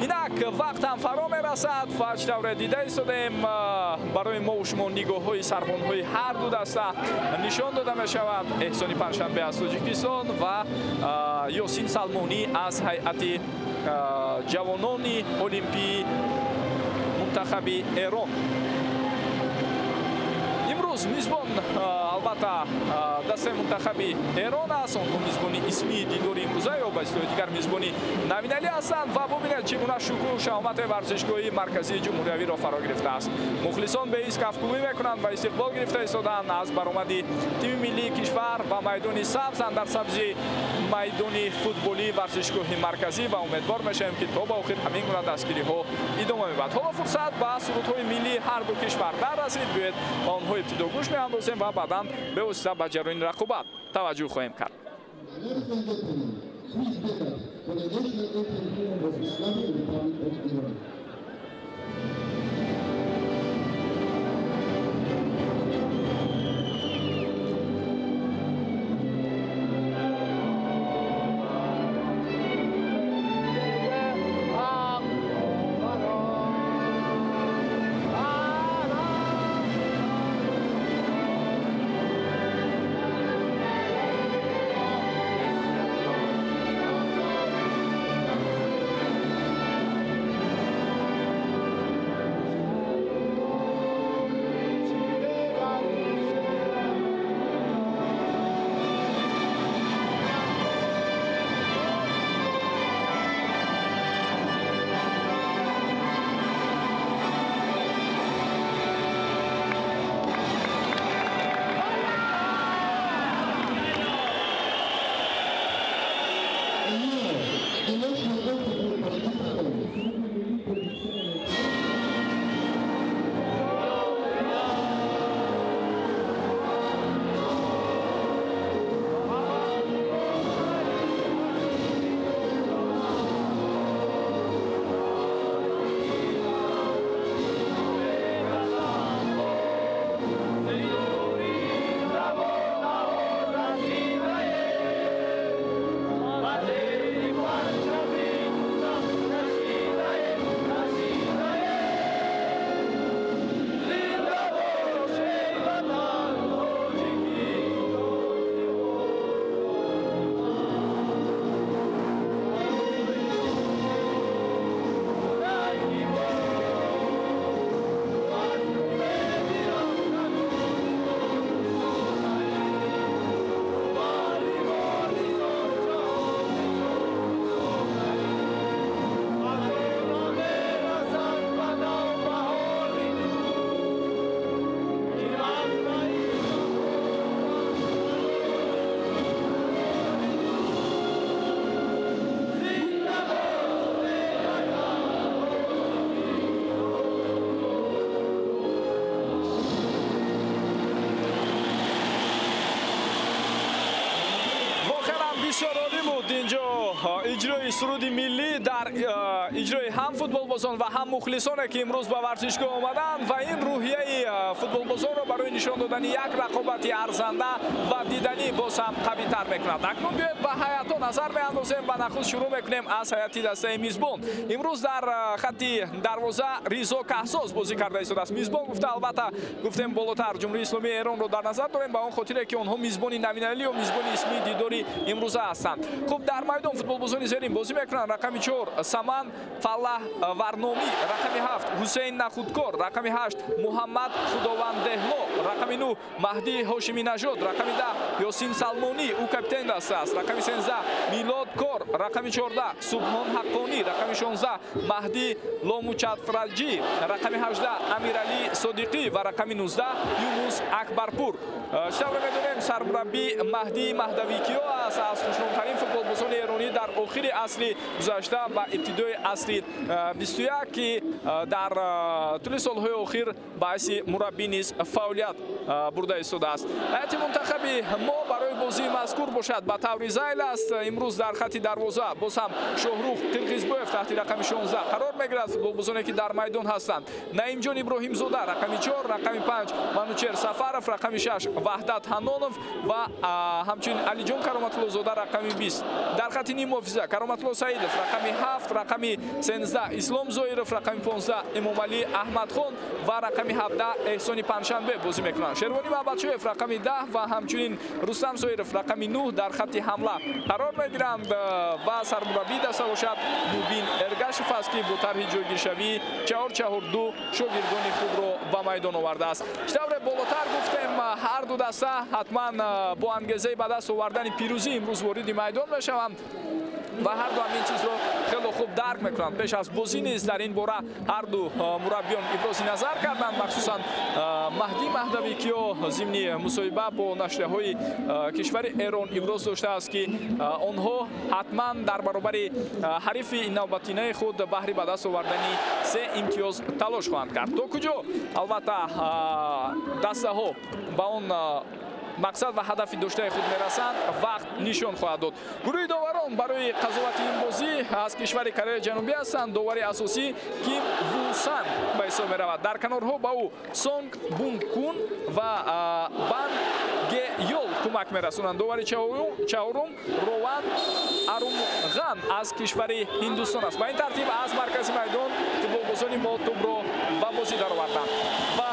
Инак вақт ҳам фаро мерасад ва чӣ тавре дида истодаем, барои мо ва шумо нигоҳҳои сарбонҳои ҳар ду даста нишон дода мешавад. Эҳсони Панҷшанбе аз Тоҷикистон ва Ёсин Салмонӣ аз ҳайати ҷавонони олимпии мунтахаби Эрон. Имрӯз мизбон албатта дастаи мунтахаби Эрон аст. Онҳо мизбони исмии дидори имрӯза ё ба истилоҳи дигар мизбони навиналӣ ҳастанд ва бубинед чӣ гуна шукӯҳу шаҳомати варзишгоҳи марказии ҷумҳуриявиро фаро гирифтааст. Мухлисон беист кафкӯбӣ мекунанд ва истиқбол гирифта истодаанд аз баромади тими миллии кишвар ба майдони сабз андар сабзи майдони футболии варзишгоҳи марказӣ ва умедвор мешавем, ки то ба охир ҳамин гуна дастгириҳо идома меёбад. Ҳоло фурсат ба сурудҳои миллии ҳар ду кишвар дар расид. Биёед ба онҳо ибтидо гӯш меандозем ва баъдан бевосита ба ҷараёни рақобат таваҷҷӯҳ хоҳем кард. Бисёр олӣ буд инҷо иҷрои суруди миллӣ дар иҷрои ҳам футболбозон ва ҳам мухлисоне, ки имрӯз ба варзишгоҳ омаданд ва ин рӯҳияи футболбозонро барои нишон додани як рақобати арзанда ва диданӣ боз ҳам қавитар мекунад. Акнун биёед ба ҳайатҳо назар меандозем ва нахуст шурӯъ мекунем аз ҳайати дастаи мизбон. Имрӯз дар хатти дарвоза Ризо Каҳсоз бозӣ карда истодааст. Мизбон гуфта албатта гуфтем болотар Ҷумҳурии Исломии Эронро дар назар дорем, ба он хотире ки онҳо мизбони навиналӣ ё мизбони исмии дидори имрӯза ҳастанд. Хуб, дар майдон футболбозони зерин бозӣ мекунанд. Рақами 4 Саман Фаллаҳ Варномӣ, рақами 7 Ҳусейн Нахудкор, рақами 8 Муҳаммад Худовандеҳло, рақами 9 Маҳдӣ Ҳошиминажод, рақами 10 Ёсин Салмонӣ, ӯ капитан даста аст, рақами 13 Милод Кор, рақами 14 Субҳон Ҳаққонӣ, рақами 16 Маҳдӣ Ломучатраҷӣ, рақами 18 Амиралӣ Содиқӣ ва рақами 19 Юнус Акбарпур. Чӣ тавре медонем, сармураббӣ Маҳдӣ Маҳдавикиё аст, аз хушномтарин футболбозони эронӣ дар охири асри гузашта ба ибтидои асри 21, ки дар тӯли солҳои охир ба ҳайси мураббӣ низ фаъолият бурда истодааст. Ҳайати мунтахаби мо барои бозии мазкур бошад ба таври зайл аст. Имрӯз дар хати дарвоза боз ҳам Шоҳрух Қирғизбоев таҳти рақами 16 қарор мегирад. Футболбозоне ки дар майдон ҳастанд: Наимҷон Иброҳимзода рақами 4, рақами 5 Манучер Сафаров, рақами 6 Ваҳдат Ҳанонов ва ҳамчунин Алиҷон Кароматуллозода рақами 20. Дар хати ниммуҳофиза Кароматулло Саидов рақами 7, рақами 13 Ислом Зоиров, рақами 15 Эмомалӣ Аҳмадхон ва рақами 17 Эҳсони Панҷшанбе бозӣ мекунанд. Шервонӣ Маҳбадшоев рақами 10 ва ҳамчунин Рустам Соиров рақами 9 дар хати ҳамла қарор мегиранд ва сармураббии даста бошад Мубин Эргашев аст, ки бо тарҳи ҷойгиршавии 4-4-2 шогирдони худро ба майдон овардааст. Чӣ тавре болотар гуфтем, ҳар ду даста ҳатман бо ангезаи ба даст овардани пирӯзӣ имрӯз вориди майдон мешаванд ва ҳар ду ҳамин чизро хело хуб дарк мекунанд. Пеш аз бозӣ низ дар ин бора ҳар ду мураббиён ибрози назар карданд, махсусан Маҳдӣ Маҳдавӣ, ки зимни мусоҳиба бо нашрияҳои кишвари Эрон иброз доштааст, ки онҳо ҳатман дар баробари ҳарифи навбатинаи худ баҳри ба даст овардани 3 имтиёз талош хоҳанд кард. То куҷо албатта дастаҳо ба он мақсад ва ҳадафи доштаи худ мерасанд, вақт нишон хоҳад дод. Гурӯҳи доварон барои қазовати ин бозӣ аз кишвари Кореяи Ҷанубӣ ҳастанд. Довари асосӣ Ким Вусан ба ҳисоб меравад. Дар канорҳо ба ӯ Сонг Бун Кун ва Бан Ге Йол кӯмак мерасонанд. Довари чаҳорум Рован Арумған аз кишвари Ҳиндустон аст. Ба ин тартиб аз маркази майдон футболбозони мо тӯбро ба бозӣ дароварданд ва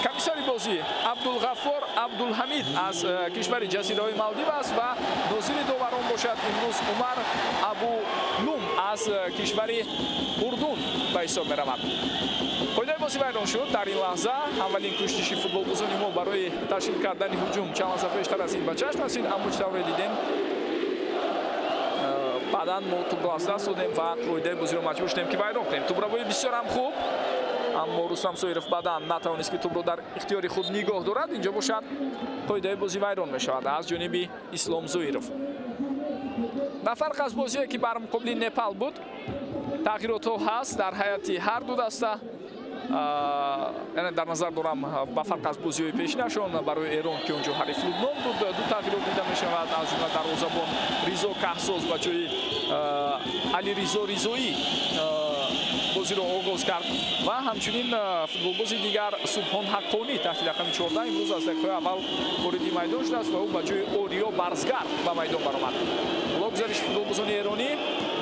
комиссари бозӣ Абдулғаффор Абдулҳамид аз кишвари Ҷазираҳои Малдив аст ва нозири доварон бошад имрӯз Умар Абулум аз кишвари Урдун ба ҳисоб меравад. Қоидаи бозӣ вайрон шуд. Дар ин лаҳза аввалин кӯшиши футболбозони мо барои ташкил кардани ҳуҷум чанд лаҳза пештар аз ин ба чашм расид, аммо чӣ тавре дидем, баъдан мо тӯбро аз даст додем ва қоидаи бозиро маҷбур шудем, ки вайрон кунем. Тӯбравои бисёр ҳам хуб, аммо Рустам Соиров баъдан натавонист, ки тӯбро дар ихтиёри худ нигоҳ дорад. Инҷо бошад қоидаи бозӣ вайрон мешавад аз ҷониби Ислом Зоиров. Ба фарқ аз бозие, ки бар муқобили Непал буд, тағйиротҳо ҳаст дар ҳайати ҳар ду даста. Яъне дар назар дорам ба фарқ аз бозиҳои пешинашон барои Эрон, ки онҷо ҳариф Лубнон буд, ду тағйирот дида мешавад. Аз ҷумла дарвозабон Ризо Каҳсоз ба ҷои Алиризо Ризоӣ бозиро оғоз кард ва ҳамчунин футболбози дигар Субҳон Ҳаққонӣ таҳти рақами 14 имрӯз аз дақиқаи аввал вориди майдон шудааст ва ӯ ба ҷои Ориё Барзгар ба майдон баромад. Ҳоло гузариши футболбозони эронӣ,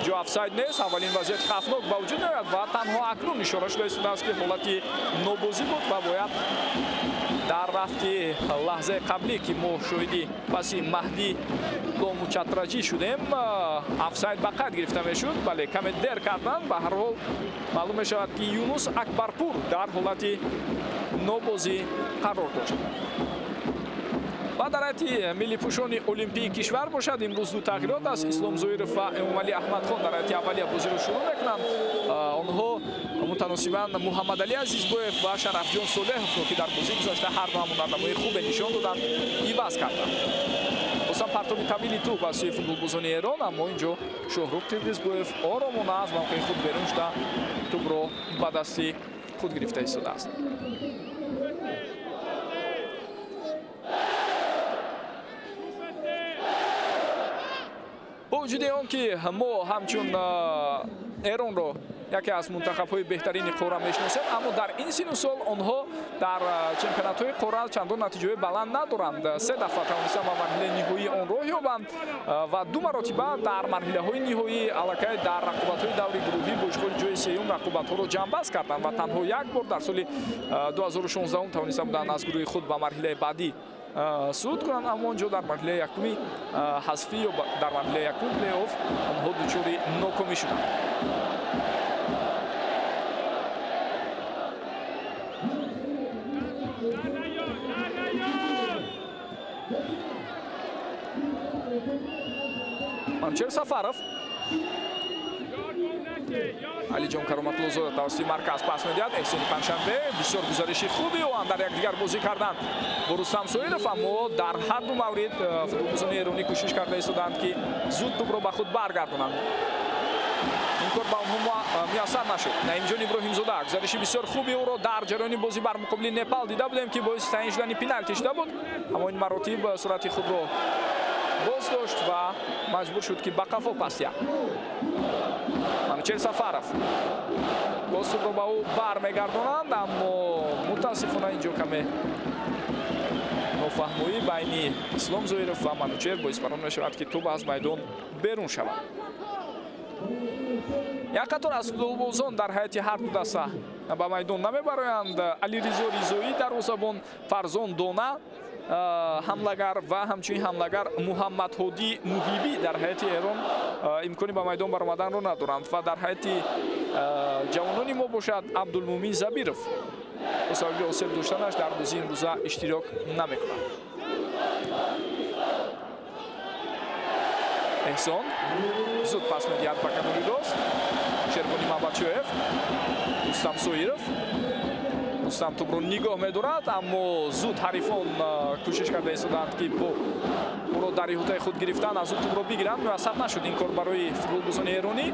ҷо офсайд нест, аввалин вазъияти хавфнок ба вуҷуд меояд ва танҳо акнун ишора шуда истодааст, ки ҳолати нобозӣ буд ва бояд дар рафти лаҳзаи қаблӣ, ки мо шоҳиди паси Маҳдӣ Лому Чатраҷӣ шудем, офсайд ба қайд гирифта мешуд. Бале, каме дер карданд. Ба ҳар ҳол маълум мешавад, ки Юнус Акбарпур дар ҳолати нобозӣ қарор дошт. Ва дар ҳайати миллипӯшони олимпии кишвар бошад имрӯз ду тағйирот аст. Ислом Зоиров ва Эмомалӣ Аҳмадхон дар ҳайати аввалия бозиро шурӯъ мекунанд. Онҳо мутаносибан Муҳаммадалӣ Азизбоев ва Шарафҷон Солеҳовро, ки дар бозии гузашта ҳар ду ҳунарнамоии хубе нишон доданд, иваз карданд. Бозам партоби тавили тӯб аз сӯи футболбозони Эрон, аммо инҷо Шоҳрух Қирғизбоев оромона аз мавқеи худ берун шуда тӯбро ба дасти худ гирифта истодааст. Бо вуҷуди он ки мо ҳамчун Эронро яке аз мунтахабҳои беҳтарини қора мешиносем, аммо дар ин сину сол онҳо дар чемпионатҳои қора чандон натиҷаҳои баланд надоранд. 3 дафъа тавонистанд ба марҳилаи ниҳоии он роҳ ёбанд ва 2 маротиба дар марҳилаҳои ниҳоӣ аллакай дар рақобатҳои даври гурӯҳӣ бо ишғоли ҷои сеюм рақобатҳоро ҷамъбаст карданд ва танҳо як бор дар соли 2016 тавониста буданд аз гурӯҳи худ ба марҳилаи баъдӣ суд кунанд, аммо онҷо дар марҳилаи якуми ҳазфӣ ё дар марҳилаи якум плей-офф онҳо дучори нокомӣ шуданд. Манучер Сафаров. Алиҷон Кароматуллозода тавассути марказ пас медиҳад. Эҳсони Панҷшанбе бисёр гузариши хуби ӯ дар якдигар бозӣ карданд бо Рустам Соиров, аммо дар ҳар ду маврид футболбозони эронӣ кӯшиш карда истоданд, ки зуд тӯбро ба худ баргардонанд. Ин кор ба онҳо муяссар нашуд. Наимҷон Иброҳимзода гузариши бисёр хуби ӯро дар ҷараёни бозӣ бар муқобили Непал дида будем, ки боиси таъин шудани пеналти шуда буд, аммо ин маротиб суръати худро боз дошт ва маҷбур шуд, ки ба қафо пас диҳад. Манучер Сафаров боз тӯбро ба ӯ бармегардонанд, аммо мутаассифона инҷо каме нофаҳмоӣ байни Ислом Зоиров ва Манучер боис бар он мешавад, ки тӯб аз майдон берун шавад. Як қатор аз футболбозон дар ҳайати ҳар ду даста ба майдон намебароянд. Алиризо Ризоӣ дарвозабон, Фарзон Дона ҳамлагар ва ҳамчунин ҳамлагар Муҳаммадҳодӣ Муҳибӣ дар ҳайати Эрон имкони ба майдон баромаданро надоранд ва дар ҳайати ҷавонони мо бошад Абдулмумин Забиров бо сабаби осеб доштанаш дар бозии имрӯза иштирок намекунад. Эҳсон зуд пас медиҳад ба канори рост. Шервони Мабачоев, Рустам Соиров. Рустам тӯбро нигоҳ медорад, аммо зуд ҳарифон кӯшиш карда истодаанд, ки бо ӯро дар иҳотаи худ гирифтан аз ӯ тӯбро бигиранд. Муяссар нашуд ин кор барои футболбозони эронӣ.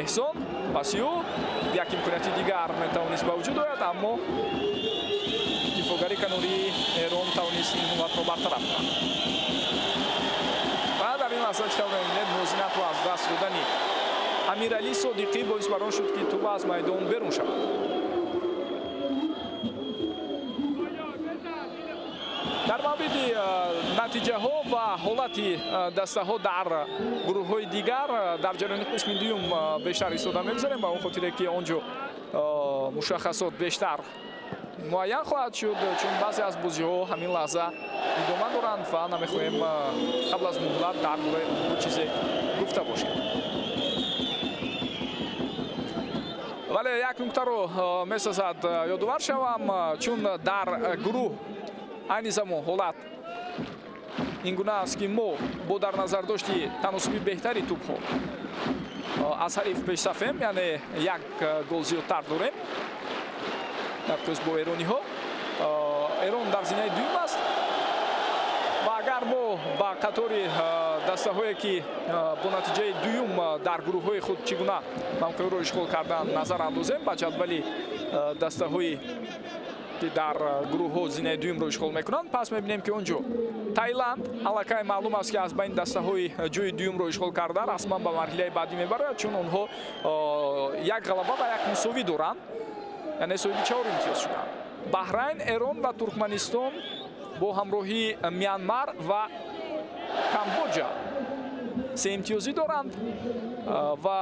Эҳсон паси ӯ як имконияти дигар метавонист ба вуҷуд ояд, аммо дифоъгари канории Эрон тавонист ин ҳолатро бартараф кунад. Ва дар ин лаҳза чӣ тавр мебинед, мувозинатро аз даст додани Амиралӣ Содиқӣ боис бар он шуд, ки тӯб аз майдон берун шавад. Дар мавриди натиҷаҳо ва ҳолати дастаҳо дар гурӯҳҳои дигар дар ҷараёни қисми дуюм бештар истода мегузарем, ба он хотире ки он ҷо мушаххасот бештар муайян хоҳад шуд, чун баъзе аз бозиҳо ҳамин лаҳза идома доранд ва намехоҳем қабл аз муҳлат дар бораи онҳо чизе гуфта бошем. Вале як нуктаро месозад ёдовар шавам, чун дар гурӯҳ айни замон ҳолат ин гуна аст, ки мо бо дар назардошти таносуби беҳтари тӯбҳо аз ҳариф пешсафем, яъне як гол зиёдтар дорем дар қиёс бо эрониҳо. Эрон дар зинаи дуюм аст ва агар мо ба қатори дастаҳое, ки бо натиҷаи дуюм дар гурӯҳҳои худ чӣ гуна мавқеъро ишғол кардан назар андозем, ба ҷадвали дастаҳои ки дар гурӯҳҳо зинаи дуюмро ишғол мекунанд, пас мебинем, ки он ҷо Таиланд аллакай маълум аст, ки аз байни дастаҳои ҷои дуюмро ишғол карда расман ба марҳилаи баъдӣ мебарояд, чун онҳо як ғалаба ва як мусовӣ доранд, яъне соҳиби 4 имтиёз шуданд. Баҳрайн, Эрон ва Туркманистон бо ҳамроҳии Мянмар ва Камбоҷа 3 имтиёзӣ доранд ва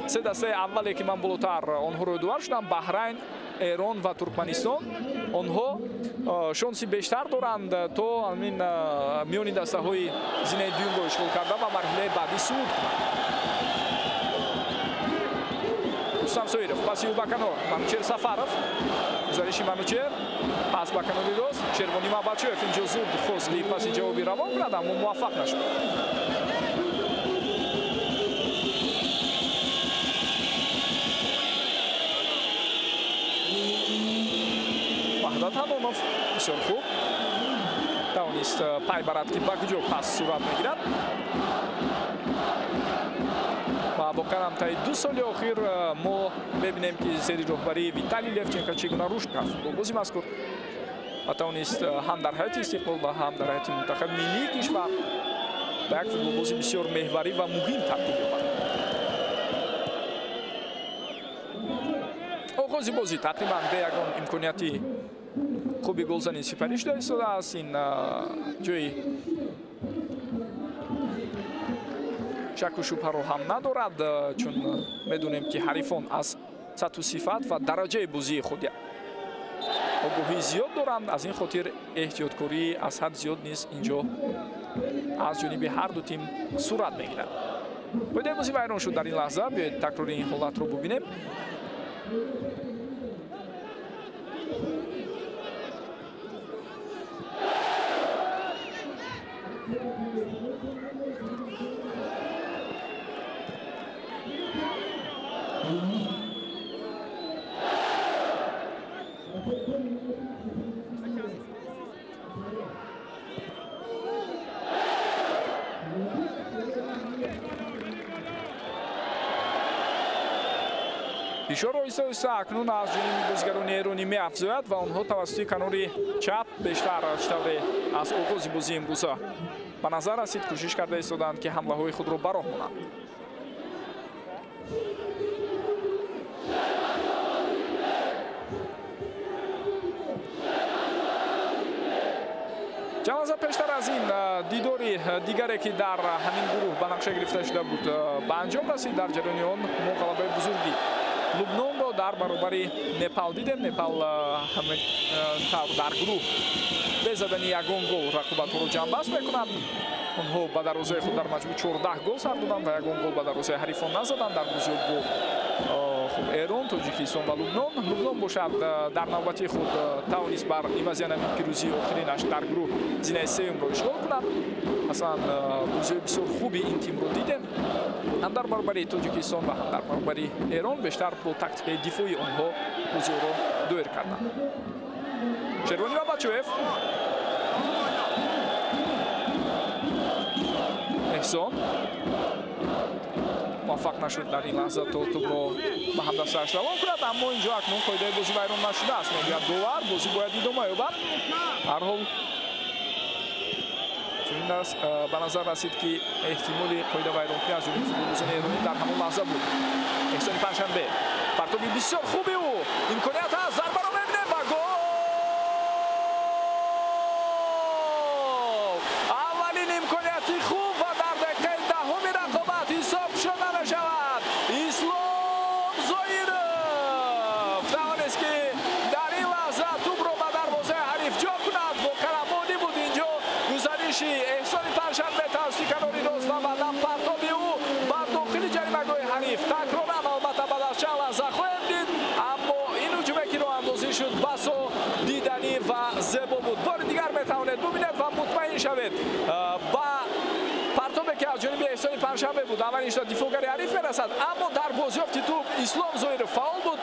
се дастаи аввале, ки ман болотар онҳоро ёдовар шудам, Баҳрайн, Эрон ва Туркманистон, онҳо шонси бештар доранд то ҳамин миёни дастаҳои зинаи дуюмро ишғол карда ва марҳилаи баъдӣ суъуд кунанд. Рустам Соиров паси ӯ ба канор, Манучер Сафаров, гузариши Манучер пас ба канори рост, Шервони Мабачоев инҷо зуд хост, ки паси ҷавоби равон кунад, аммо муваффақ нашуд. Ваҳдат Ҳанонов бисёр хуб тавонист пай барад, ки ба куҷо пас сурат мегирад. Ва воқеан ҳам таи 2 соли охир мо мебинем, ки зери роҳбарии Виталий Левченко чӣ гуна рушд кард футболбози мазкур ва тавонист ҳам дар ҳайати Истиқлол ва ҳам дар ҳайати мунтахаби миллии кишвар ба як футболбози бисёр меҳварӣ ва муҳим табдил ёбад. Оғози бозӣ тақрибан бе ягон имконияти хуби голзанӣ сипарӣ шуда истодааст. Ин ҷои шаку шубҳаро ҳам надорад, чун медонем, ки ҳарифон аз сатҳу сифат ва дараҷаи бозии худ огоҳии зиёд доранд. Аз ин хотир эҳтиёткорӣ аз ҳад зиёд низ инҷо аз ҷониби ҳар ду тим сурат мегирад. Қоидаи бозӣ вайрон шуд дар ин лаҳза. Биёед такрори ин ҳолатро бубинем. Фишор оҳиста оҳиста акнун аз ҷониби бозигарони эронӣ меафзояд ва онҳо тавассути канори чап бештар чӣ тавре аз оғози бозии имрӯза ба назар расид, кӯшиш карда истоданд, ки ҳамлаҳои худро ба роҳ монанд. Чанд лаҳза пештар аз ин дидори дигаре, ки дар ҳамин гурӯҳ ба нақша гирифта шуда буд, ба анҷом расид. Дар ҷараёни он мо ғалабаи бузурги Лубнонро дар баробари Непал дидем. Непал тавр дар гурӯҳ бе задани ягон гол рақобатҳоро ҷамъбаст мекунад. Онҳо ба дарвозаи худ дар маҷмӯъ 14 гол сар доданд ва ягон гол ба дарвозаи ҳарифон назаданд. Дар бозиҳо бо хуб Эрон, Тоҷикистон ва Лубнон. Лубнон бошад, дар навбати худ тавонист бар ивази ҳамин пирӯзии охиринаш дар гурӯҳ зинаи сеюмро ишғол кунад. Масалан, бозиҳои бисёр хуби ин тимро дидем, ҳам дар баробари Тоҷикистон ва ҳам дар баробари Эрон. Бештар бо тактикаи дифоӣ онҳо бозиҳоро доир карданд. Шервонӣ ва Бачоев. Эҳсон муваффақ нашуд дар ин лаҳза, то тӯбро ба ҳамдастааш равон кунад, аммо инҷо акнун қоидаи бозӣ вайрон нашудааст, мегӯяд довар. Бозӣ бояд идома ёбад. Ҳар ҳол, чунин аст, ба назар расид, ки эҳтимоли қоида вайронкунӣ аз ҷониби футболбозони эронӣ дар ҳамон лаҳза буд. Эҳсони Панҷшанбе, партоби бисёр хуби ӯ, имконият ҳаст, зарбаро мебинем ва гол! Аввалин имконияти хуб ва дар дақиқаи 10-уми рақобат ҳисоб шуда мешавад. Ислом Зоиров тавонист, ки дар ин лаҳза тӯбро ба дарвозаи ҳариф ҷо кунад. Воқеан олӣ буд инҷо гузариши Эҳсони Панҷшанбе тавассути канори рост ва баъдан партоби ӯ ба дохили ҷаримагоҳи ҳариф. Такроран албатта баъд аз чанд лаҳза хоҳем дид, аммо ин ҳуҷуме, ки роҳандозӣ шуд, басо диданӣ ва зебо буд. Бори дигар метавонед бубинед ва мутмаин шавед ба партобе, ки аз ҷониби Эҳсони Панҷшанбе буд. Аввалин шуда дифоъгари ҳариф мерасад, аммо дар бозёфти тӯб Ислом Зоиров фаъол буд.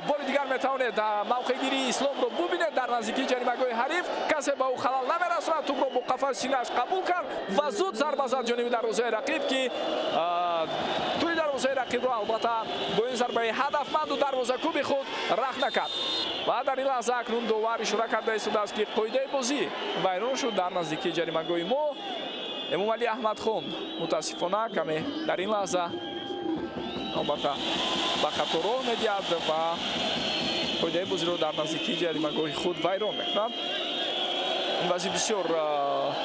Бори дигар метавонед мавқеъгирии Исломро бубинед. Дар наздикии ҷаримагоҳи ҳариф касе ба ӯ халал намерасонад. Тӯбро бо қафаси синааш қабул кард ва зуд зарба зад ҷониби дарвозаи рақиб, ки тӯи дарвозаи рақибро албатта бо ин зарбаи ҳадафманду дарвозакӯби худ рахна кард. Ва дар ин лаҳза акнун довар ишора карда истодааст, ки қоидаи бозӣ вайрон шуд дар наздикии ҷаримагоҳи мо. Эмомалӣ Аҳмадхон мутаассифона каме дар ин лаҳза албатта ба хато роҳ медиҳад ва қоидаи бозиро дар наздикии ҷаримагоҳи худ вайрон мекунад. Ин вазъи бисёр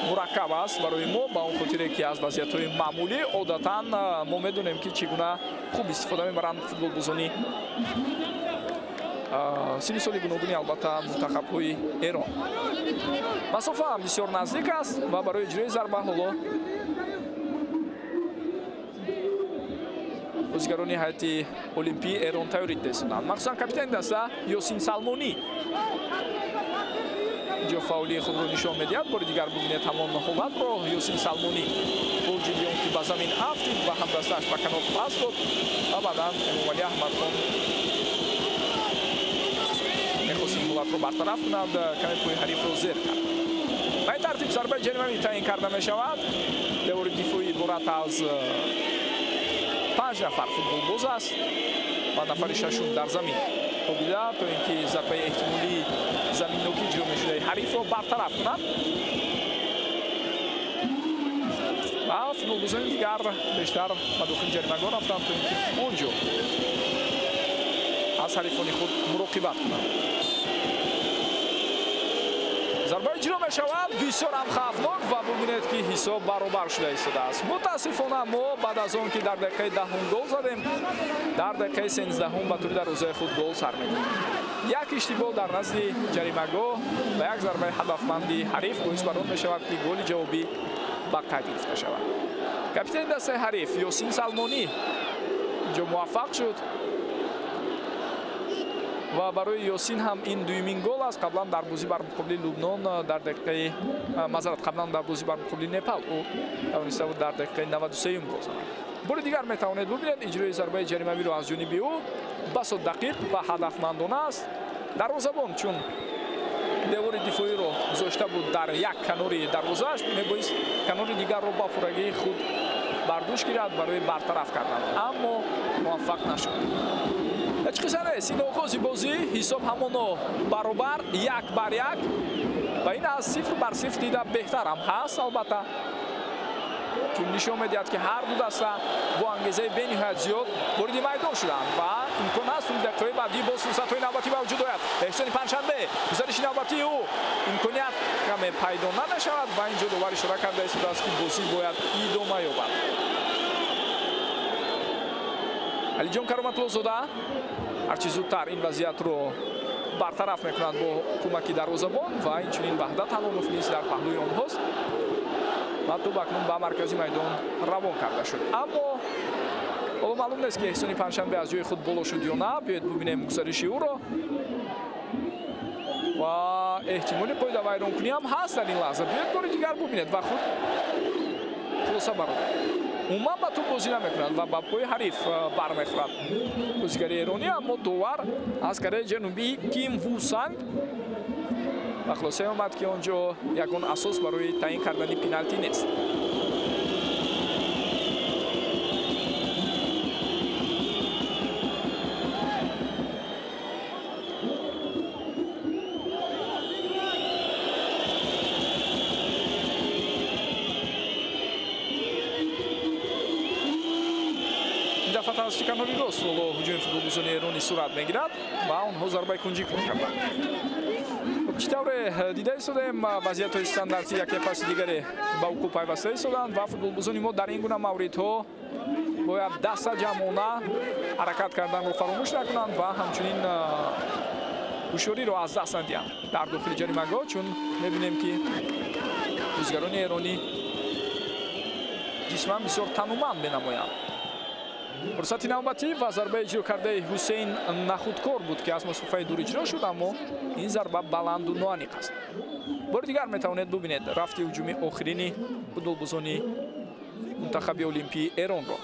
мураккаб аст барои мо, ба он хотире ки аз вазъиятҳои маъмулӣ одатан мо медонем, ки чӣ гуна хуб истифода мебаранд футболбозони синни соли гуногуни албатта мунтахабҳои Эрон. Масофа ҳам бисёр наздик аст ва барои иҷрои зарба ҳоло бозигарони ҳайати олимпии Эрон тайёрӣ дида истоданд, махсусан капитани даста Ёсин Салмонӣ инҷо фаъолии худро нишон медиҳад. Бори дигар бубинед ҳамон ҳолатро. Ёсин Салмонӣ бо вуҷуди он ки ба замин афтид, ба ҳамдастааш ба канор пас дод ва баъдан Эмомалӣ Аҳмадхон мехост ин ҳолатро бартараф кунад, каме пои ҳарифро зер кард. Ба ин тартиб зарбаи ҷаримавӣ таъин карда мешавад. Девори дифоӣ иборат аз панҷ нафар футболбоз аст ва нафари шашум дар замин хобида, то ин ки зарбаи эҳтимолии заминнокӣ иҷро мешудаи ҳарифро бартараф кунад, ва футболбозони дигар бештар ба дохили ҷаримагоҳ рафтанд, то ин ки он ҷо аз ҳарифони худ муроқибат кунанд. Зарба иҷро мешавад, бисёр ҳам хавфнок, ва бубинед, ки ҳисоб баробар шуда истодааст. Мутаассифона, мо баъд аз он ки дар дақиқаи 10-ум гол задем, дар дақиқаи 13-ум ба тури дарвозаи худ гол сар медиҳем. Як иштибоҳ дар назди ҷаримагоҳ ва як зарбаи ҳадафманди ҳариф боис бар он мешавад, ки голи ҷавобӣ ба қайд гирифта шавад. Капитани дастаи ҳариф Ёсин Салмонӣ инҷо муваффақ шуд ва барои Ёсин ҳам ин дуюмин гол аст. Қаблан дар бозӣ бар муқобили Лубнон дар дақиқаи, мазарат, қаблан дар бозӣ бар муқобили Непал ӯ тавониста буд дар дақиқаи 93-юм гол занад. Бори дигар метавонед бубинед иҷрои зарбаи ҷаримавиро аз ҷониби ӯ. Басо дақиқ ва ҳадафмандона аст. Дарвозабон чун девори дифоиро гузошта буд дар як канори дарвозааш, мебоист канори дигарро ба пуррагии худ бар дӯш гирад барои бартараф кардан, аммо муваффақ нашуд. Ҳеҷ қисса нест, ин оғози бозӣ, ҳисоб ҳамоно баробар 1-1 ва ин аз 0-0 дида беҳтар ҳам ҳаст албатта, чун нишон медиҳад ки ҳар ду даста бо ангезаи бениҳоят зиёд вориди майдон шуданд ва имкон аст дақиқаҳои баъдӣ боз фурсатҳои навбатӣ ба вуҷуд ояд. Эҳсони Панҷшанбе, гузариши навбатии ӯ имконият каме пайдо намешавад ва инҷо довар ишора карда истодааст ки бозӣ бояд идома ёбад. Алиҷон Кароматуллозода ҳарчи зудтар ин вазъиятро бартараф мекунад бо кӯмаки дарвозабон ва инчунин Ваҳдат Ҳанонов низ дар паҳлӯи онҳост ва тӯб акнун ба маркази майдон равон карда шуд. Аммо ҳоло маълум нест ки Эҳсони Панҷшанбе аз ҷои худ боло шуд ё на. Биёед бубинем гузариши ӯро ва эҳтимоли қоидавайронкунӣ ҳам ҳаст дар ин лаҳза. Биёед бори дигар бубинед ва худ хулоса бароред. Умуман ба тӯб бозӣ намекунад ва ба пои ҳариф бармехӯрад бозигари эронӣ, аммо довар аз Кореяи Ҷанубӣ Ким Вусанг ба хулосае омад ки он ҷо ягон асос барои таъин кардани пеналти нест. Тавассути канори рост ҳоло ҳуҷуми футболбозони эронӣ сурат мегирад ва онҳо зарбаи кунҷӣ кор карданд. Чӣ тавре дида истодаем, вазъиятҳои стандартӣ яке паси дигаре ба вуқӯъ пайваста истоданд ва футболбозони мо дар ин гуна мавридҳо бояд дастаҷамъона ҳаракат карданро фаромӯш накунанд ва ҳамчунин ҳушёриро аз даст надиҳанд дар дохили ҷаримагоҳ, чун мебинем ки бозигарони эронӣ ҷисман бисёр тануманд менамоянд. Фурсати навбатӣ ва зарбаи иҷро кардаи Ҳусейн Нахудкор буд ки аз масофаи дур иҷро шуд, аммо ин зарба баланду ноаниқ аст. Бори дигар метавонед бубинед рафти ҳуҷуми охирини футболбозони мунтахаби олимпии Эронро.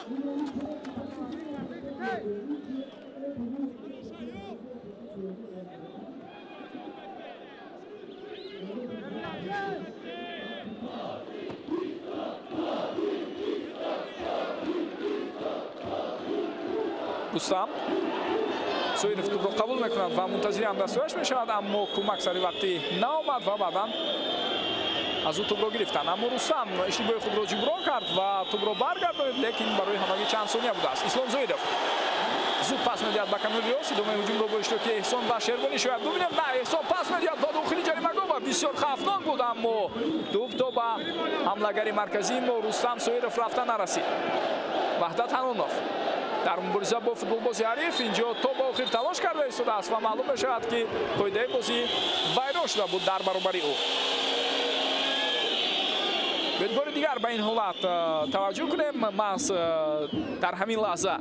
Рустам Соиров тӯбро қабул мекунад ва мунтазири ҳамдастҳояш мешавад, аммо кӯмак сари вақтӣ наомад ва баъдан аз ӯ тӯбро гирифтанд. Аммо Рустам иштибоҳи худро ҷуброн кард ва тӯбро баргардонид, лекин барои ҳамагӣ чанд сония будааст. Ислом Зоидов зуд пас медиҳад ба канори рост, идомаи ҳуҷумро бо иштироки Эҳсон ва Шервонӣ шояд бубинем. На, Эҳсон пас медиҳад ба дохили ҷаримагоҳ ва бисёр хавфнок буд, аммо тӯб то ба ҳамлагари марказии мо Рустам Соиров рафта нарасид. Ваҳдат Ҳанонов дар мубориза бо футболбози ҳариф инҷо то ба охир талош карда истодааст ва маълум мешавад ки қоидаи бозӣ вайрон шуда буд дар баробари ӯ. Биёед бори дигар ба ин ҳолат таваҷҷӯҳ кунем. Маҳз дар ҳамин лаҳза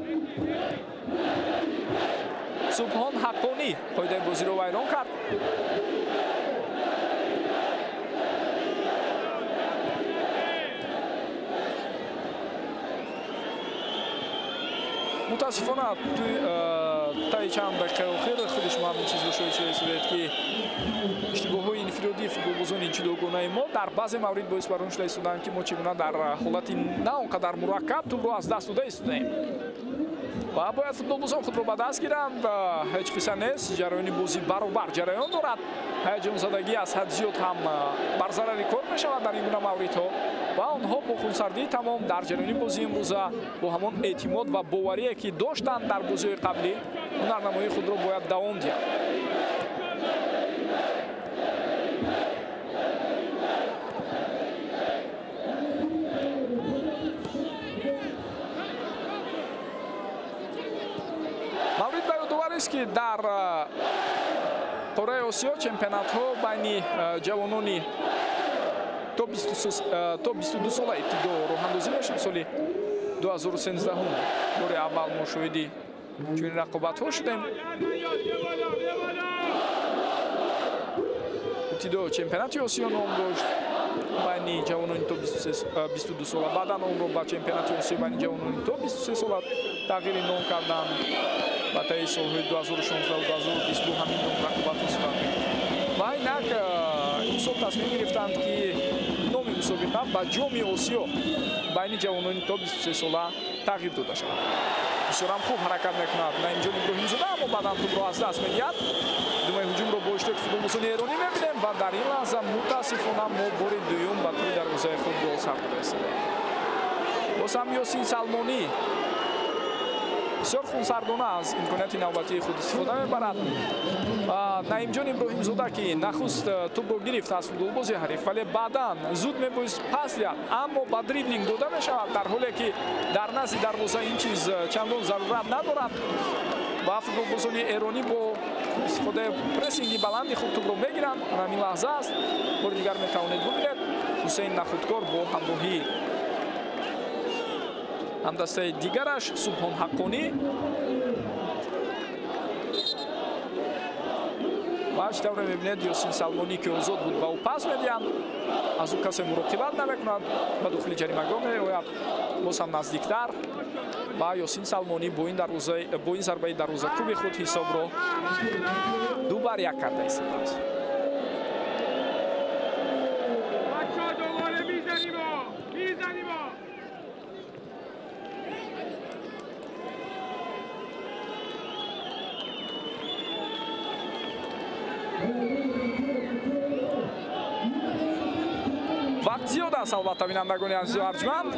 Субҳон Ҳаққонӣ қоидаи бозиро вайрон кард. Мутаассифона таи чанд дақиқаи охир худи шумо ҳамин чизро шоҳид шуда истодед ки иштибоҳҳои инфиродии футболбозони ҷудогонаи мо дар баъзе маврид боис бар он шуда истоданд ки мо чӣ гуна дар ҳолати на он қадар мураккаб тӯбро аз даст дода истодаем ва бояд футболбозон худро ба даст гиранд. Ҳеҷ қисса нест, ҷараёни бозӣ баробар ҷараён дорад. Ҳаяҷонзадагӣ аз ҳад зиёд ҳам бар зарари кор мешавад дар ин гуна мавридҳо ва онҳо бо хунсардии тамом дар ҷараёни бозии имрӯза бо ҳамон эътимод ва боварие ки доштанд дар бозиҳои қаблӣ ҳунарнамоии худро бояд давом диҳанд. Маврид ба ёдоварист ки дар қораи Осиё чемпионатҳо байни ҷавонони то 22 сола ибтидо роҳандозӣ мешуд. Соли 2013 бори аввал мо шоҳиди чунин рақобатҳо шудем. Ибтидо чемпионати Осиё ном дошт байни ҷавонони то 22 сола, баъдан онро ба чемпионати Осиё байни ҷавонони то 23 сола тағйири ном карданд ва таи солҳои 2016 ва 2022 ҳамин ном рақобатҳо сурат мегирифт. Ва инак имсол тасмим гирифтанд ки номи мусобиқа ба ҷоми Осиё байни ҷавонони то 23 сола тағйир дода шавад. Бисёрам хуб ҳаракат мекунад Наимҷон Иброҳимзода, аммо баъдан тӯбро аз даст медиҳад. Думаи ҳуҷумро бо иштироки футболбозони эронӣ мебинем ва дар ин лаҳза мутаассифона мо бори дуюм ба тӯи дарвозаи худ гол сар дода истодаем. Боз ҳам Ёсин Салмонӣ бисёр хунсардона аз имконияти навбатии худ истифода мебарад. Наимҷон Иброҳимзода, ки нахуст тӯбро гирифт аз футболбози ҳариф, вале баъдан зуд мебоист пас диҳад, аммо ба дриблинг дода мешавад, дар ҳоле ки дар назди дарвоза ин чиз чандон зарурат надорад ва футболбозони эронӣ бо истифодаи прессинги баланди худ тӯбро мегиранд. Ҳамин лаҳза аст, бори дигар метавонед бубинед, Ҳусейн Нахудкор бо ҳамроҳии ҳамдастаи дигараш Субҳон Ҳаққонӣ ва чӣ тавре мебинед, Ёсин Салмонӣ, ки озод буд, ба ӯ пас медиҳанд. Аз ӯ касе муроқибат намекунад, ба дохили ҷаримагоҳ меояд, боз ҳам наздиктар ва Ёсин Салмонӣ бо ин зарбаи дарвозакӯби худ ҳисобро 2-1 карда истодааст. Вақт зиёд аст, албатта, бинандагони азизу арҷманд.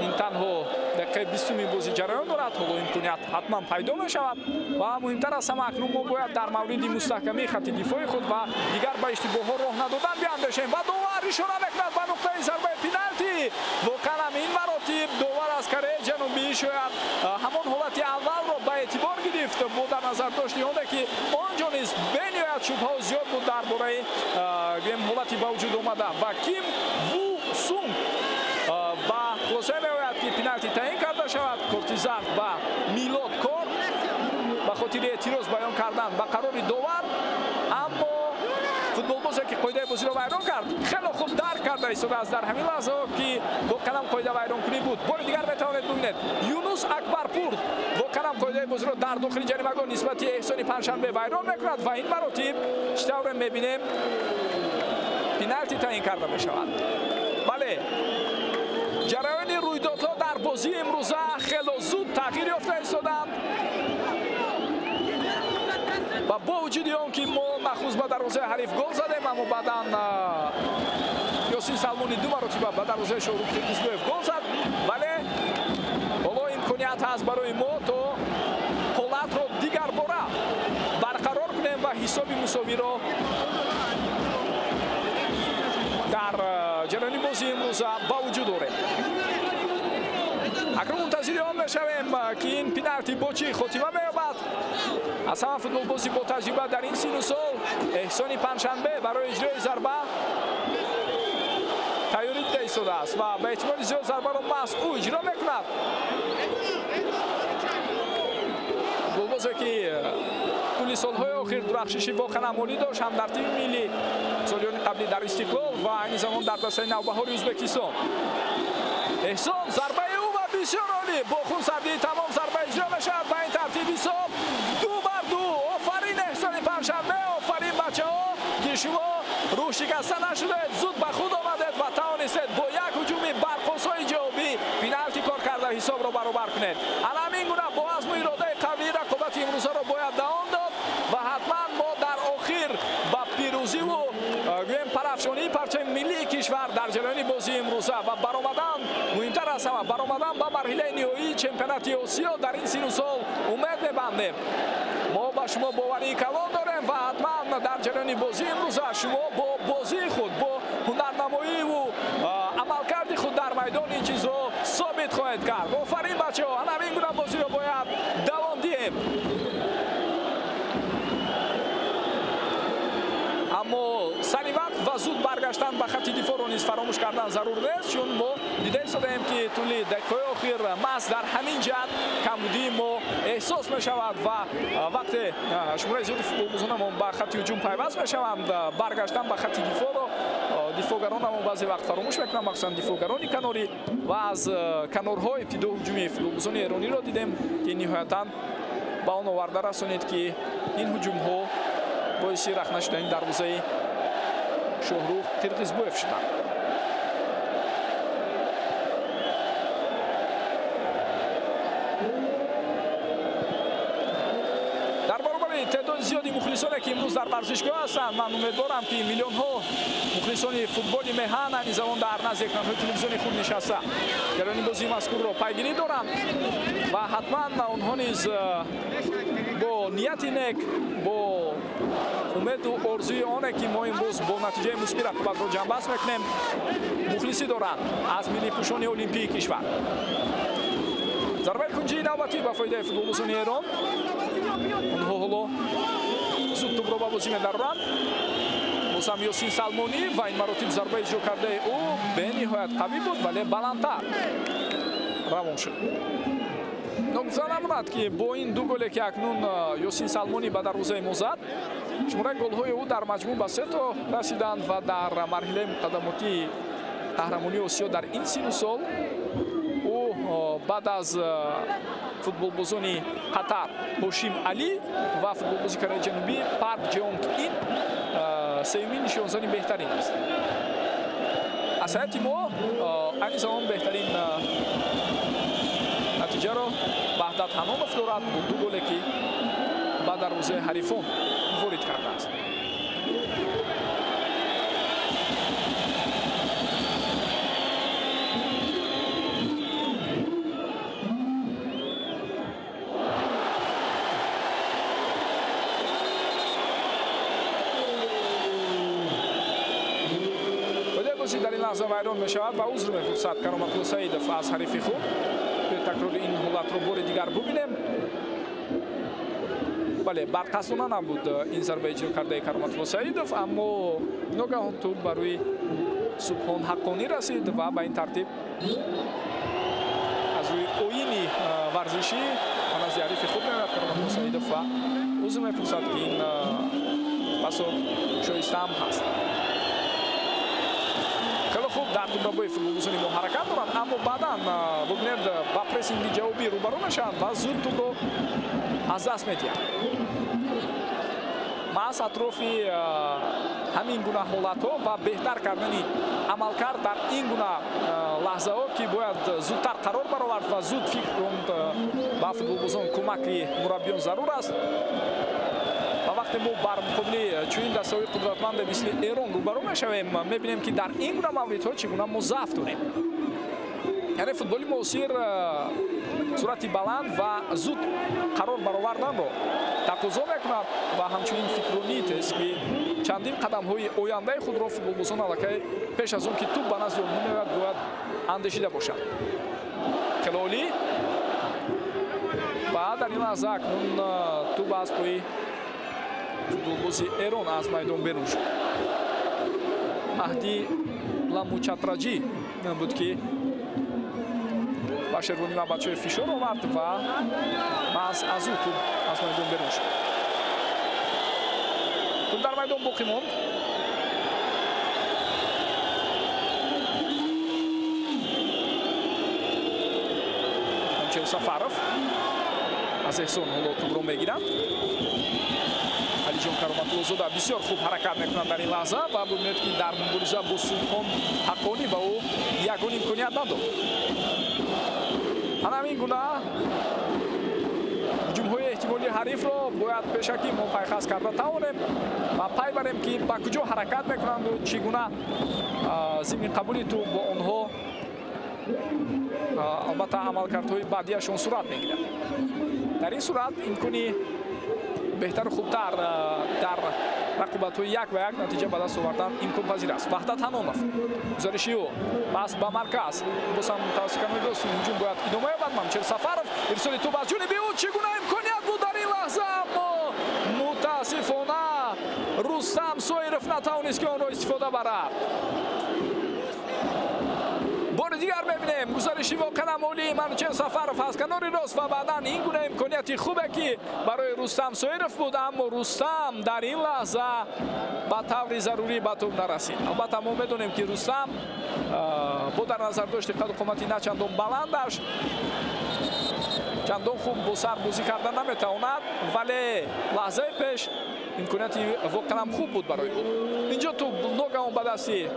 Ин танҳо дақиқаи 20-уми бозӣ ҷараён дорад. Ҳоло имконият ҳатман пайдо мешавад ва муҳимтар аз ҳама, акнун мо бояд дар мавриди мустаҳкамии хати дифои худ ва дигар ба иштибоҳҳо роҳ надодан биандешем. Ва довар ишора мекунад ба нуқтаи зарбаи пеналти. Воқеан ҳам ин маротиб довар аз Кореяи Ҷанубӣ шояд ҳамон ҳолати аввалро ба эътибор гирифт, бо дар назар дошти оне ки он ҷо низ бениҳоят шубҳаҳо зиёд буд дар бораи гӯем ҳолати ба вуҷуд омада. Ва Ким Ву Сунг ба хулоса меояд, ки пеналти таъин карда шавад. Корти зард ба Милод Кор ба хотири эътироз баён кардан ба қарори довар, аммо футболбозе, ки қоидаи бозиро вайрон кард, хело хуб дарк карда истодааст дар ҳамин лаҳзаҳо, ки воқеан ҳам қоида вайронкунӣ буд. Бори дигар метавонед бубинед, Юнус Акбарпур воқеан ҳам қоидаи бозиро дар дохили ҷаримагоҳ нисбати Эҳсони Панҷшанбе вайрон мекунад ва ин маротиб чӣ тавре мебинем, пеналти таъин карда мешавад. Бале, ҷараёни рӯйдодҳо дар бозии имрӯза хело зуд тағйир ёфта истоданд ва бо вуҷуди он ки мо нахуст ба дарвозаи ҳариф гол задем, аммо баъдан Ёсин Салмонӣ ду маротиба ба дарвозаи Шоҳрух Қирғизбоев гол зад, вале ҳоло имконият ҳаст барои мо то ҳолатро дигарбора барқарор кунем ва ҳисоби мусовиро дар ҷараёни бозии имрӯза ба вуҷуд орем. Акнун мунтазири он мешавем, ки ин пеналти бо чӣ хотима меёбад. Аз ҳама футболбози бо таҷриба дар ин сину сол Эҳсони Панҷшанбе барои иҷрои зарба тайёрӣ дида истодааст ва ба эҳтимоли зиёд зарбаро маҳз ӯ иҷро мекунад. Футболбозе, ки тӯли солҳои охир дурахшиши воқеан олӣ дошт ҳам дар тими миллӣ солиёни қаблӣ дар Истиқлол ва айни замон дар дастаи Навбаҳори Ӯзбекистон. Эҳсон, зарбаи ӯ ва бисёр олӣ, бо хунсардии тамом зарба иҷро мешавад. Ба ин тартиб ҳисоб 2-2. Офарин Эҳсони Панҷшанбе, офарин бачаҳо, ки шумо рӯҳшикаста нашудед, зуд ба худ омадед ва тавонистед бо як ҳуҷуми барқосои ҷавобӣ пеналти кор карда ҳисобро баробар кунед. Ана ҳамин гуна бо азму иродаи қавӣ рақобати имрӯзаро бояд давом дод ва ҳатман мо дар охир ба пирӯзиву гӯем парафшонии парчами миллии кишвар дар ҷараёни бозии имрӯза ва баромадан, муҳимтар аз ҳама, баромадан ба марҳилаи ниҳоии чемпионати Осиё дар ин сину сол умед мебандем. Мо ба шумо боварии калон дорем ва ҳатман дар ҷараёни бозии имрӯза шумо бо бозии худ, бо ҳунарнамоиву амалкарди худ дар майдон ин чизро собит хоҳед кард. Офарин бачаҳо, ана ҳамин гуна бозиро бояд давом диҳем. Аммо сари вақт ва зуд баргаштан ба хати дифоъро низ фаромӯш кардан зарур нест, чун мо дида истодаем, ки тӯли дақиқаҳои охир маҳз дар ҳамин ҷиҳат камбудии мо эҳсос мешавад ва вақте шумораи зиёди футболбозонамон ба хати ҳуҷум пайваст мешаванд, баргаштан ба хати дифоъро дифоъгаронамон баъзе вақт фаромӯш мекунанд, махсусан дифоъгарони канорӣ, ва аз канорҳо ибтидо ҳуҷуми футболбозони эрониро дидем, ки ниҳоятан ба он оварда расонид, ки ин ҳуҷумҳо боиси рахна шудани дарвозаи Шоҳрух Қирғизбоев шуданд. назари теъдоди зиёди мухлисоне, ки имрӯз дар варзишгоҳ ҳастанд, ман умедворам, ки миллионҳо мухлисони футболи меҳан айни замон дар назди экранҳои телевизиони худ нишаста ҷараёни бозии мазкурро пайгирӣ доранд ва ҳатман онҳо низ бо нияти нек, бо умеду орзуи оне, ки мо имрӯз бо натиҷаи мусбӣ рақобатро ҷамъбаст мекунем, мухлисӣ доранд аз миллипӯшони олимпии кишвар. Зарбаи кунҷии навбатӣ ба фоидаи футболбозони Эрон. Онҳо ҳоло зуд тӯбро ба бозӣ медароранд. Боз ҳам Ёсин Салмонӣ ва ин маротиб зарбаи иҷро кардаи ӯ бениҳоят қавӣ буд, вале баландтар равон шуд. Ногуфта намонад, ки бо ин ду голе, ки акнун Ёсин Салмонӣ ба дарвозаи мо зад, шумораи голҳои ӯ дар маҷмӯъ ба се то расиданд ва дар марҳилаи муқаддамотии қаҳрамонии Осиё дар ин сину сол ӯ баъд аз футболбозони Қатар Ҳошим Алӣ ва футболбози Кореяи Ҷанубӣ Парк Ҷеонг Ин сеюмин нишонзани беҳтарин аст. Аз ҳайати мо айни замон беҳтарин натиҷаро Ваҳдат Ҳанонов дорад бо ду голе, ки ба дарвозаи ҳарифон ворид кардааст. Дар ин лаҳза вайрон мешавад ва узр мепурсад Кароматулло Саидов аз ҳарифи худ. Такрори ин ҳолатро бори дигар бубинем. Бале, барқасдона набуд ин зарба иҷро кардаи Кароматулло Саидов, аммо ногаҳон тӯб ба рӯи Субҳон Ҳаққонӣ расид ва ба ин тартиб аз рӯи оини варзишӣ ба назди ҳарифи худ меояд Кароматулло Саидов ва узр мепурсад, ки ин басо шоистаам ҳаст. Хеле хуб дар тӯбрабои футболбозони мо ҳаракат доранд, аммо баъдан бубинед, ба прессинги ҷавобӣ рӯбарӯ мешаванд ва зуд тӯбро аз даст медиҳанд. Маҳз атрофи ҳамин гуна ҳолатҳо ва беҳтар кардани амалкард дар ин гуна лаҳзаҳо, ки бояд зудтар қарор баровард ва зуд фикр ронд, ба футболбозон кӯмаки мураббиён зарур аст. Ва вақте мо бар муқобили чунин дастаҳои қудратманде мисли Эрон рӯбарӯ мешавем, мебинем, ки дар ин гуна мавридҳо чӣ гуна мо заъф дорем. Яъне футболи муосир суръати баланд ва зуд қарор бароварданро тақозо мекунад ва ҳамчунин фикронии тез, ки чандин қадамҳои ояндаи худро футболбозон аллакай пеш аз он ки тӯб ба назди онҳо меояд, бояд андешида бошанд. Хеле олӣ ва дар ин лаҳза акнун тӯб аз пои футболбози Эрон аз майдон берун шуд. Маҳдӣ Ламучатраҷӣ буд, ки ба Шервони Мабачоев фишор овард ва маҳз аз ӯ тӯб аз майдон берун шуд. Тӯб дар майдон боқӣ монд. Манучеҳр Сафаров аз Эҳсон ҳоло тӯбро мегирад. Алиҷон Кароматуллозода бисёр хуб ҳаракат мекунад дар ин лаҳза ва бубинед, ки дар мубориза бо Субҳон Ҳаққонӣ ба ӯ ягон имконият надод. Ана ҳамин гуна ҳуҷумҳои эҳтимолии ҳарифро бояд пешакӣ мо пайхас карда тавонем ва пай барем, ки ба куҷо ҳаракат мекунанду чӣ гуна зимни қабули тӯб бо онҳо албатта амалкардҳои баъдиашон сурат мегирад. Дар ин сурат имкони беҳтару хубтар дар рақобатҳои як ба як натиҷа ба даст овардан имконпазир аст. Ваҳдат Ҳанонов гузариши ӯ пас ба марказ, боз ҳам тавассути канори рост ҳуҷум бояд идома ёбад. Манучеҳр Сафаров ирсоли тӯб аз ҷониби ӯ, чӣ гуна имконият буд дар ин лаҳза, аммо мутаассифона Рустам Соиров натавонист, ки онро истифода барад. Бори дигар мебинем гузариши воқеан олии Манучеҳр Сафаров аз канори рост ва баъдан ин гуна имконияти хубе, ки барои Рустам Соиров буд, аммо Рустам дар ин лаҳза ба таври зарурӣ ба тӯб нарасид. Албатта мо медонем, ки Рустам бо дар назар дошти қаду қомати начандон баландаш чандон хуб бо сар бозӣ карда наметавонад, вале лаҳзаи пеш имконияти воқеан хуб буд барои ӯ. Инҷо тӯб ногаҳон ба дасти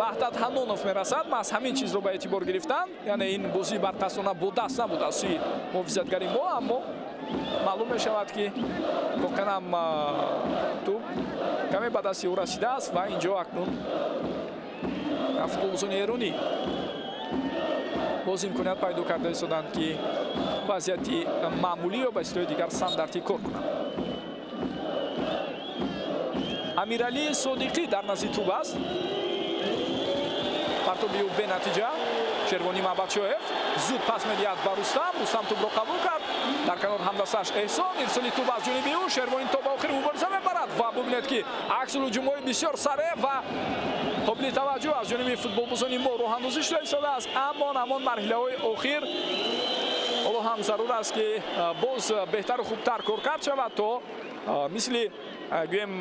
Ваҳдат Ҳанонов мерасад. Маҳз ҳамин чизро ба эътибор гирифтан, яъне ин бозии барқасдона бо даст набуд аз сӯи муҳофизатгари мо, аммо Маълум мешавад, ки воқеан ҳам тӯб каме ба дасти ӯ расидааст ва инҷо акнун футболбозони эронӣ боз имконият пайдо карда истоданд, ки вазъияти маъмулӣ ё ба истилоҳи дигар стандартӣ кор кунанд. Амиралӣ Содиқӣ дар назди тӯб аст. Партоби ӯ бенатиҷа. Шервонӣ Маҳбадшоев зуд пас медиҳад ба Рустам. Рустам тӯбро қабул кард. Дар канор ҳамдасташ Эҳсон. Ирсоли тӯб аз ҷониби ӯ. Шервонӣ то ба охир мубориза мебарад ва бубинед, ки аксулҳуҷумҳои бисёр сареъ ва қобили таваҷҷӯҳ аз ҷониби футболбозони мо роҳандозӣ шуда истодааст. Аммо ҳамон марҳилаҳои охир ҳоло ҳам зарур аст, ки боз беҳтару хубтар коркард шавад, то мисли гӯем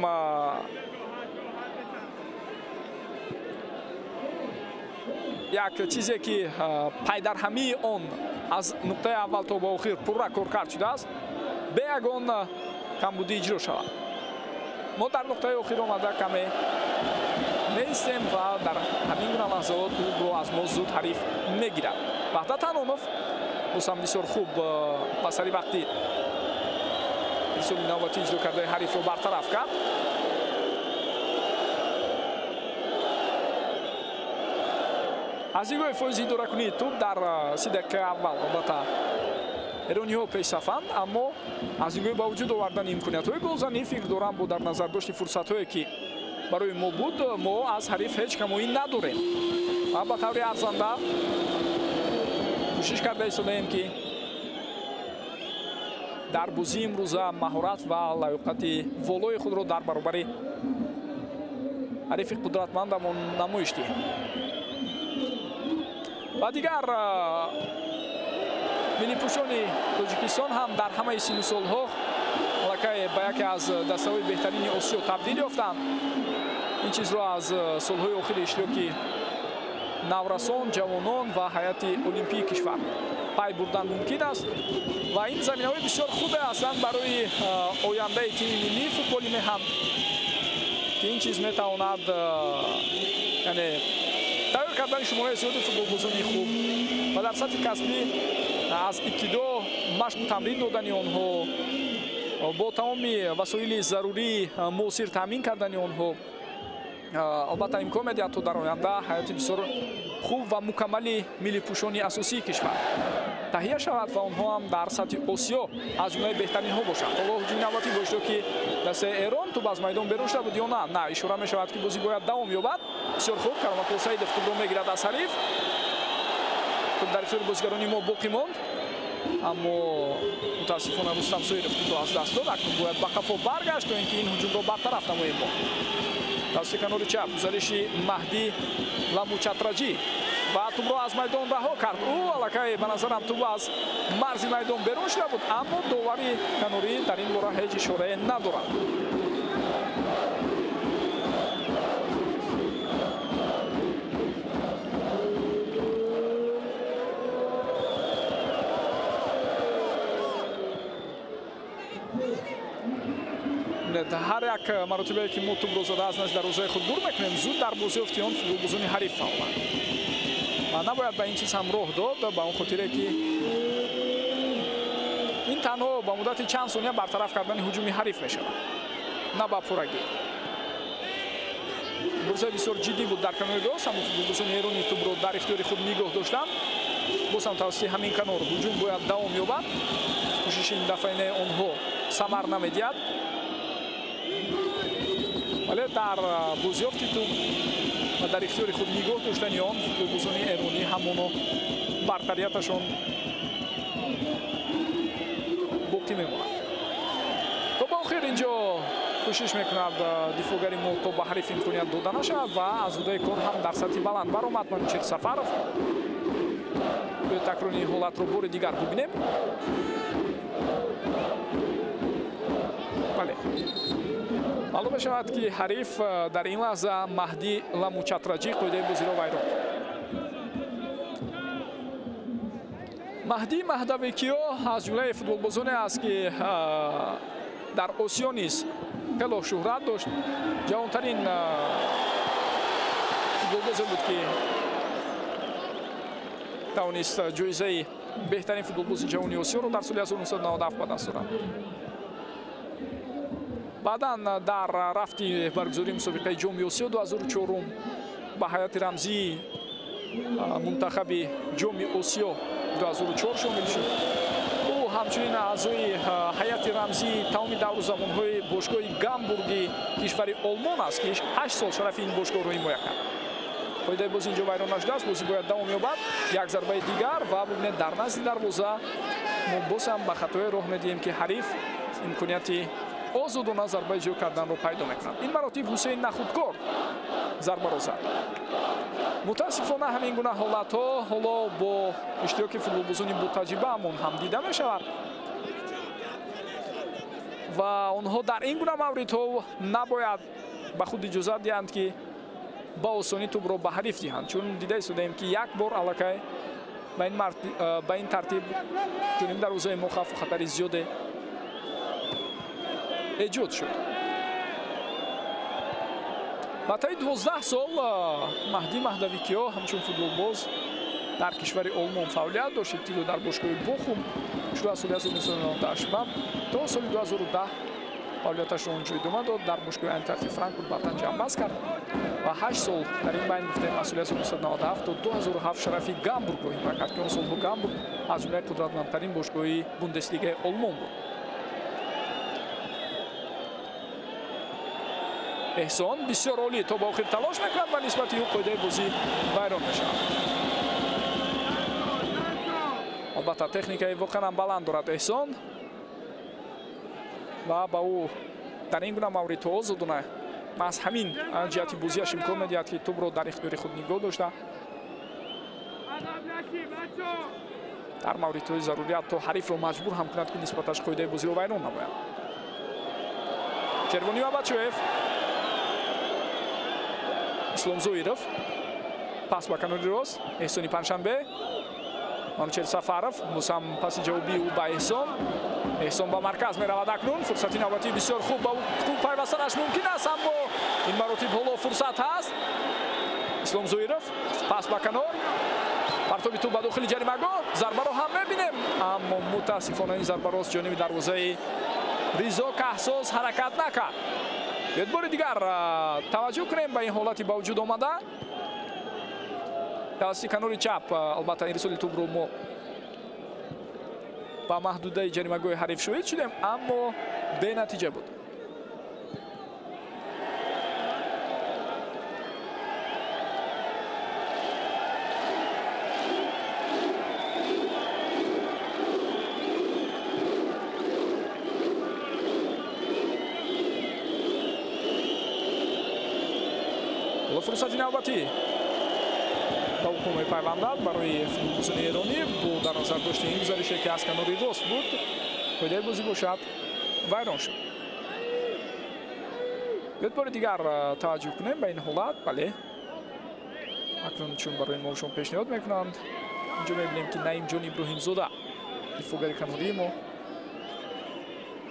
як чизе, ки пайдарҳамии он аз нуқтаи аввал то ба охир пурра коркард шудааст, бе ягон камбудӣ иҷро шавад. Мо дар нуқтаи охир омада каме меистем ва дар ҳамин гуна лаҳзаҳо тӯбро аз мо зуд ҳариф мегирад. Ваҳдат Анонов боз ҳам бисёр хуб ба сари вақти ирсоли навбатӣ иҷро кардаи ҳарифро бартараф кард. Аз нигоҳи фоизи идоракунии тӯб дар 30 дақиқаи аввал албатта эрониҳо пешсафанд, аммо аз нигоҳи ба вуҷуд овардани имкониятҳои голзанӣ фикр дорам, бо дар назар дошти фурсатҳое, ки барои мо буд, мо аз ҳариф ҳеҷ камоӣ надорем ва ба таври арзанда кӯшиш карда истодаем, ки дар бозии имрӯза маҳорат ва лаёқати волои худро дар баробари ҳарифи қудратмандамон намоиш диҳем. Ва дигар миллипӯшони Тоҷикистон ҳам дар ҳамаи синну солҳо аллакай ба яке аз дастаҳои беҳтарини Осиё табдил ёфтанд. Ин чизро аз солҳои охири иштироки наврасон, ҷавонон ва ҳайати олимпии кишвар пай бурдан мумкин аст ва ин заминаҳои бисёр хубе ҳастанд барои ояндаи тими миллии футболи меҳан, ки ин чиз метавонад, яъне тайёр кардани шумораи зиёди футболбозони хуб ва дар сатҳи касбӣ аз ибтидо машқу тамрин додани онҳо, бо тамоми васоили зарурии муосир таъмин кардани онҳо албатта имкон медиҳад, то дар оянда ҳаёти бисёр хуб ва мукаммали миллипӯшони асосии кишвар таҳия шавад ва онҳо ҳам дар сатҳи Осиё аз ҷумлаи беҳтаринҳо бошанд. Ҳоло ҳуҷуми навбатӣ бо иштироки дастаи Эрон. Тӯб аз майдон берун шуда буд ё на? На, ишора мешавад, ки бозӣ бояд давом ёбад. Бисёр хуб, Кароматулло Саидов тӯбро мегирад аз ҳариф. Тӯб дар ихтиёри бозигарони мо боқӣ монд, аммо мутаассифона Рустам Соиров тӯбро аз даст дод. Акнун бояд ба қафо баргашт, то ин ки ин ҳуҷумро бартараф намоем мо. Тавассути канори чап гузариши Маҳдӣ Ламучатраҷӣ ва тӯбро аз майдон раҳо кард. Ӯ аллакай ба назарам тӯб аз марзи майдон берун шуда буд, аммо довари канорӣ дар ин бора ҳеҷ ишорае надорад. Ҳар як маротибае, ки мо тӯбро зада аз назди дарвозаи худ дур мекунем, зуд дар бозиёфти он футболбозони ҳариф фаъоланд ва набояд ба ин чиз ҳам роҳ дод, ба он хотире, ки ин танҳо ба муддати чанд сония бартараф кардани ҳуҷуми ҳариф мешавад, на ба пуррагӣ. Муборизаи бисёр ҷиддӣ буд дар канори рост, аммо футболбозони эронӣ тӯбро дар ихтиёри худ нигоҳ доштанд. Боз ҳам тавассути ҳамин канор ҳуҷум бояд давом ёбад. Кӯшиши ин дафъаинаи онҳо самар намедиҳад, вале дар бозиёфти тӯб ва дар ихтиёри худ нигоҳ доштани он футболбозони эронӣ ҳамоно бартарияташон боқӣ мемонад. То ба охир инҷо кӯшиш мекунад дифоъгари мо, то ба ҳариф имконият дода нашавад ва аз ҳудаи кор ҳам дар сатҳи баланд баромад Манучеҳр Сафаров. Биёед такрори ин ҳолатро бори дигар бубинем. Бале, маълум мешавад, ки ҳариф дар ин лаҳза Маҳдӣ Ламучатраҷӣ қоидаи бозиро вайрон кард. Маҳдӣ Маҳдавикиё аз ҷумлаи футболбозоне аст, ки дар Осиё низ хело шӯҳрат дошт. Ҷавонтарин футболбозе буд, ки тавонист ҷоизаи Беҳтарин футболбози ҷавони Осиёро дар соли 1997 ба даст орад. Баъдан дар рафти баргузории мусобиқаи Ҷоми Осиё 2004 ба ҳайати рамзии мунтахаби Ҷоми Осиё 2004 шомил шуд. Ӯ ҳамчунин аъзои ҳайати рамзии тамоми давру замонҳои бошгоҳи Гамбурги кишвари Олмон аст, ки 8 сол шарафи ин бошгоҳро ҳимоя кард. Қоидаи бозӣ инҷо вайрон нашудааст, бозӣ бояд давом ёбад. Як зарбаи дигар ва бубинед, дар назди дарвоза мо боз ҳам ба хатое роҳ медиҳем, ки ҳариф имконияти озодона зарба иҷро карданро пайдо мекунад. Ин маротиб Ҳусейн Нахудкор зарбаро зад. Мутаассифона ҳамин гуна ҳолатҳо ҳоло бо иштироки футболбозони ботаҷрибаамон ҳам дида мешавад ва онҳо дар ин гуна мавридҳо набояд ба худ иҷозат диҳанд, ки ба осонӣ тӯбро ба ҳариф диҳанд, чун дида истодаем, ки як бор аллакай ба ин тартиб ҷониби дарвозаи мо хавфу хатари зиёде эҷод шуд. Ба таи 12 сол Маҳдӣ Маҳдавикиё ҳамчун футболбоз дар кишвари Олмон фаъолият дошт. Ибтидо дар бошгоҳи Бохум шурӯъ аз соли 1998 ва то соли 2010 фаъолияташро онҷо идома дод. Дар бошгоҳи Айнтрахти Франкфурт баъдан ҷамъбаст кард ва 8 сол дар ин байн гуфтем аз соли 1997 то 2007 шарафи Гамбургро ҳимоя кард, ки он солҳо Гамбург аз ҷумлаи қудратмандтарин бошгоҳи Бундеслигаи Олмон буд. Эҳсон бисёр олӣ то ба охир талош мекунад ва нисбати ӯ қоидаи бозӣ вайрон мешавад. Албатта техникаи воқеан ҳам баланд дорад Эҳсон ва ба ӯ дар ин гуна мавридҳо озодона аз ҳамин ҷиҳати бозиаш имкон медиҳад, ки тӯбро дар ихтиёри худ нигоҳ дошта дар мавридҳои зарурӣ ҳатто ҳарифро маҷбур ҳам кунад, ки нисбаташ қоидаи бозиро вайрон намояд. Червони Абачоев, Ислом Зоиров, пас ба канори рост, Эҳсони Панҷшанбе, Манучер Сафаров, боз ҳам паси ҷавобии ӯ ба Эҳсон. Эҳсон ба марказ меравад акнун. Фурсати навбатии бисёр хуб ба хуб пайвастанаш мумкин аст, аммо ин маротиб ҳоло фурсат ҳаст. Ислом Зоиров, пас ба канор, партоби тӯб ба дохили ҷаримагоҳ, зарбаро ҳам мебинем, аммо мутаассифона ин зарба рост ҷониби дарвозаи Ризо Каҳсоз ҳаракат накард. Биёед бори дигар таваҷҷӯҳ кунем ба ин ҳолати ба вуҷуд омада. Тавассути канори чап албатта ирсоли тӯбро мо ба маҳдудаи ҷаримагоҳи ҳариф шоҳид шудем, аммо бенатиҷа буд. Фурсати навбатӣ ба вуқӯъ мепайвандад барои футболбозони эронӣ бо дар назар дошти ин гузарише, ки аз канори рост буд, қоидаи бозӣ бошад вайрон шуд. Биёед бори дигар таваҷҷӯҳ кунем ба ин ҳолат. Бале, акнун чун барои мо шумо пешниҳод мекунанд, инҷо мебинем, ки Наимҷон Иброҳимзода, дифоъгари канории мо,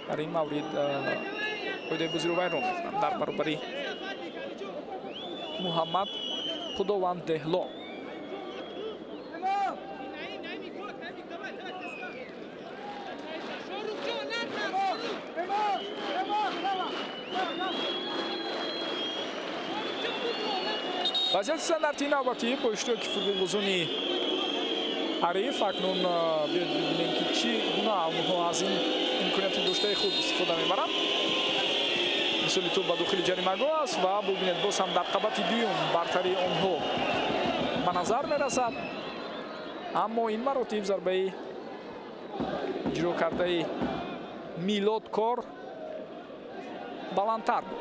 дар ин маврид қоидаи бозиро вайрон мекунанд дар баробари Муҳаммад Худованд Деҳло. Вазъияти стандартии навбатӣ бо иштироки футболбозони ҳариф. Акнун биёед бибинем, ки чӣ гуна онҳо аз ин имконияти доштаи худ истифода мебаранд. Мисоли тӯб ба дохили ҷаримагоҳ аст ва бубинед, боз ҳам дар қабати дуюм бартарии онҳо ба назар мерасад, аммо ин маротиб зарбаи иҷро кардаи Милод Кор баландтар буд.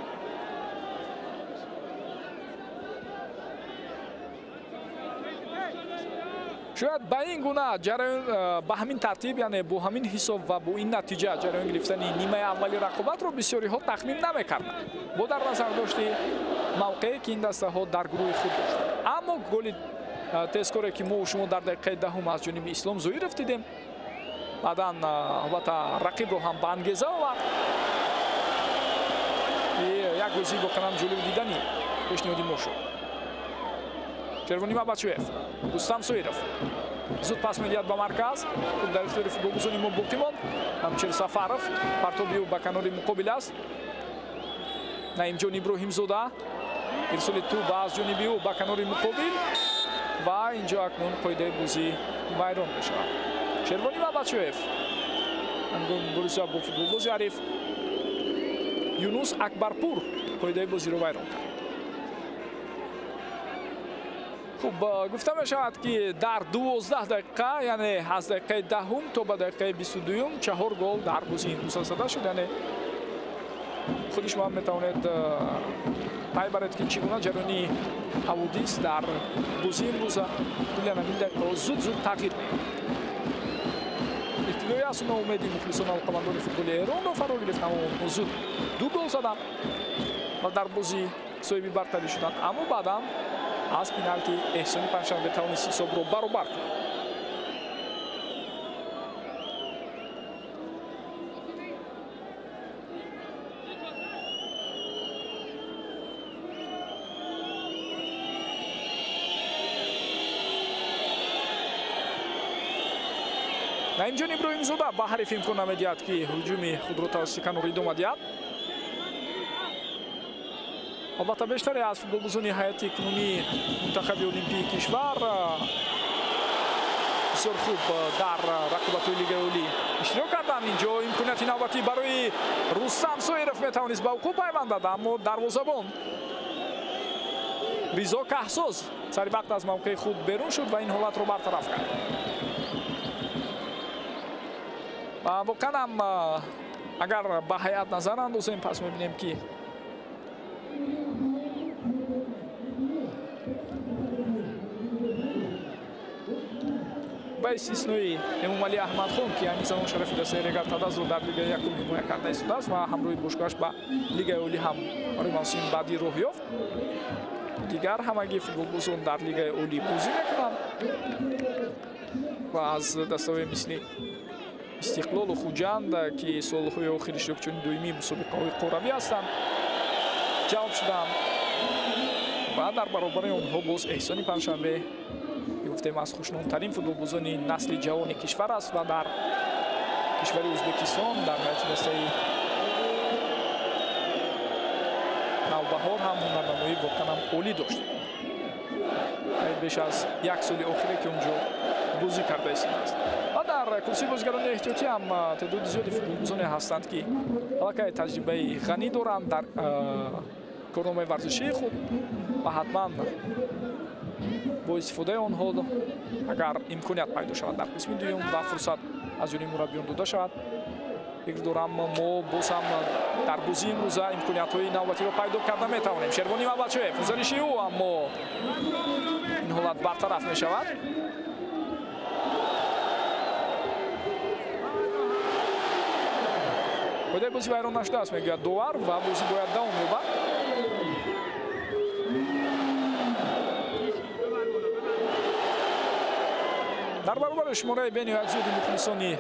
Шояд ба ин гуна ҷараён, ба ҳамин тартиб, яъне бо ҳамин ҳисоб ва бо ин натиҷа ҷараён гирифтани нимаи аввали рақобатро бисёриҳо тахмин намекарданд, бо дар назар дошти мавқее, ки ин дастаҳо дар гурӯҳи худ доштанд. Аммо голи тезкоре, ки мо шумо дар дақиқаи 10 аз ҷониби Ислом Зоиров дидем, баъдан албатта рақибро ҳам ба ангеза овард, ки як бозии воқеан ҷолиби дидани пешниҳоди мо шуд. Червони Мабачуев, Рустам Соиров, Зуд пас медиҳад ба марказ. Хуб дар ихтиёри футболбозони мо боқӣ монд. Манучер Сафаров партоби ӯ ба канори муқобил аст. Наимҷон Иброҳимзода ирсоли тӯб аз ҷониби ӯ ба канори муқобил ва инҷо акнун қоидаи бозӣ вайрон мешавад. Шервонӣ Мамадшоев ҳангоми мубориза бо футболбози ҳариф Юнус Акбарпур қоидаи бозиро вайрон кард. Хуб, гуфта мешавад, ки дар 12 дақиқа, яъне аз дақиқаи 10 то ба дақиқаи 22 4 гол дар бозии имрӯза зада шуд. Яъне худи шумо метавонед пай баред, ки чӣ гуна ҷараёни ҳаводис дар бозии имрӯза тӯли ҳамин дақиқаҳо зуд-зуд тағйир меёбад. Иқтидои аст ноумеди мухлисон алоқамандони футболи Эронро фаро гирифт, аммо онҳо зуд 2 гол заданд ва дар бозӣ соҳиби бартарӣ шуданд, аммо баъдан аз пеналти Эҳсони Панҷшанбе тавонист ҳисобро баробар кунад. Наимҷон Иброҳимзода ба ҳариф имкон намедиҳад, ки ҳуҷуми худро тавассути канор идома диҳад. Албатта, бештаре аз футболбозони ҳайати кунунии мунтахаби олимпии кишвар бисёр хуб дар рақобатҳои Лигаи Олӣ иштирок карданд. Инҷо имконияти навбатӣ барои Рустам Соиров метавонист ба ҳуқуқ пайвандад, аммо дарвозабон Ризо Каҳсоз сари вақт аз мавқеи худ берун шуд ва ин ҳолатро бартараф кард. Ва воқеан ҳам агар ба ҳайат назар андозем, пас мебинем, ки ба истиснои Эмомалӣ Аҳмадхон, ки айни замон шарафи дастаи Регар Тадазро дар Лигаи якум ҳимоя карда истодааст ва ҳамроҳи бошгоҳаш ба Лигаи Олӣ ҳам барои мавсими баъдӣ роҳ ёфт, дигар ҳамагӣ футболбозон дар Лигаи Олӣ бозӣ мекунанд ва аз дастаҳои мисли Истиқлолу Хуҷанд, ки солҳои охир иштирокчиёни доимии мусобиқаҳои қорравӣ ҳастанд, ҷалб шуданд ва дар баробари онҳо боз Эҳсони Панҷшанбе, ки гуфтем аз хушномтарин футболбозони насли ҷавони кишвар аст ва дар кишвари Ӯзбекистон дар ҳайати дастаи Навбаҳор ҳам ҳунарнамоӣ воқеан ҳам олӣ дошт. Беш аз як соли охире, ки онҷо бозӣ карда истодааст. Ва дар курсии бозигарони эҳтиётӣ ҳам теъдоди зиёди футболбозоне ҳастанд, ки аллакай таҷрибаи ғанӣ доранд дар корномаи варзишии худ ва ҳатман бо истифодаи онҳо агар имконият пайдо шавад дар қисми дуюм ва фурсат аз ҷониби мураббиён дода шавад, фикр дорам мо боз ҳам дар бозии имрӯза имкониятҳои навбатиро пайдо карда метавонем. Шервонӣ Мамадшоев, гузариши ӯ, аммо ин ҳолат бартараф мешавад. Қоидаи бозӣ вайрон нашудааст, мегӯяд довар, ва бозӣ бояд давом ёбад. Дар баробари шумораи бениҳоят зиёди мухлисони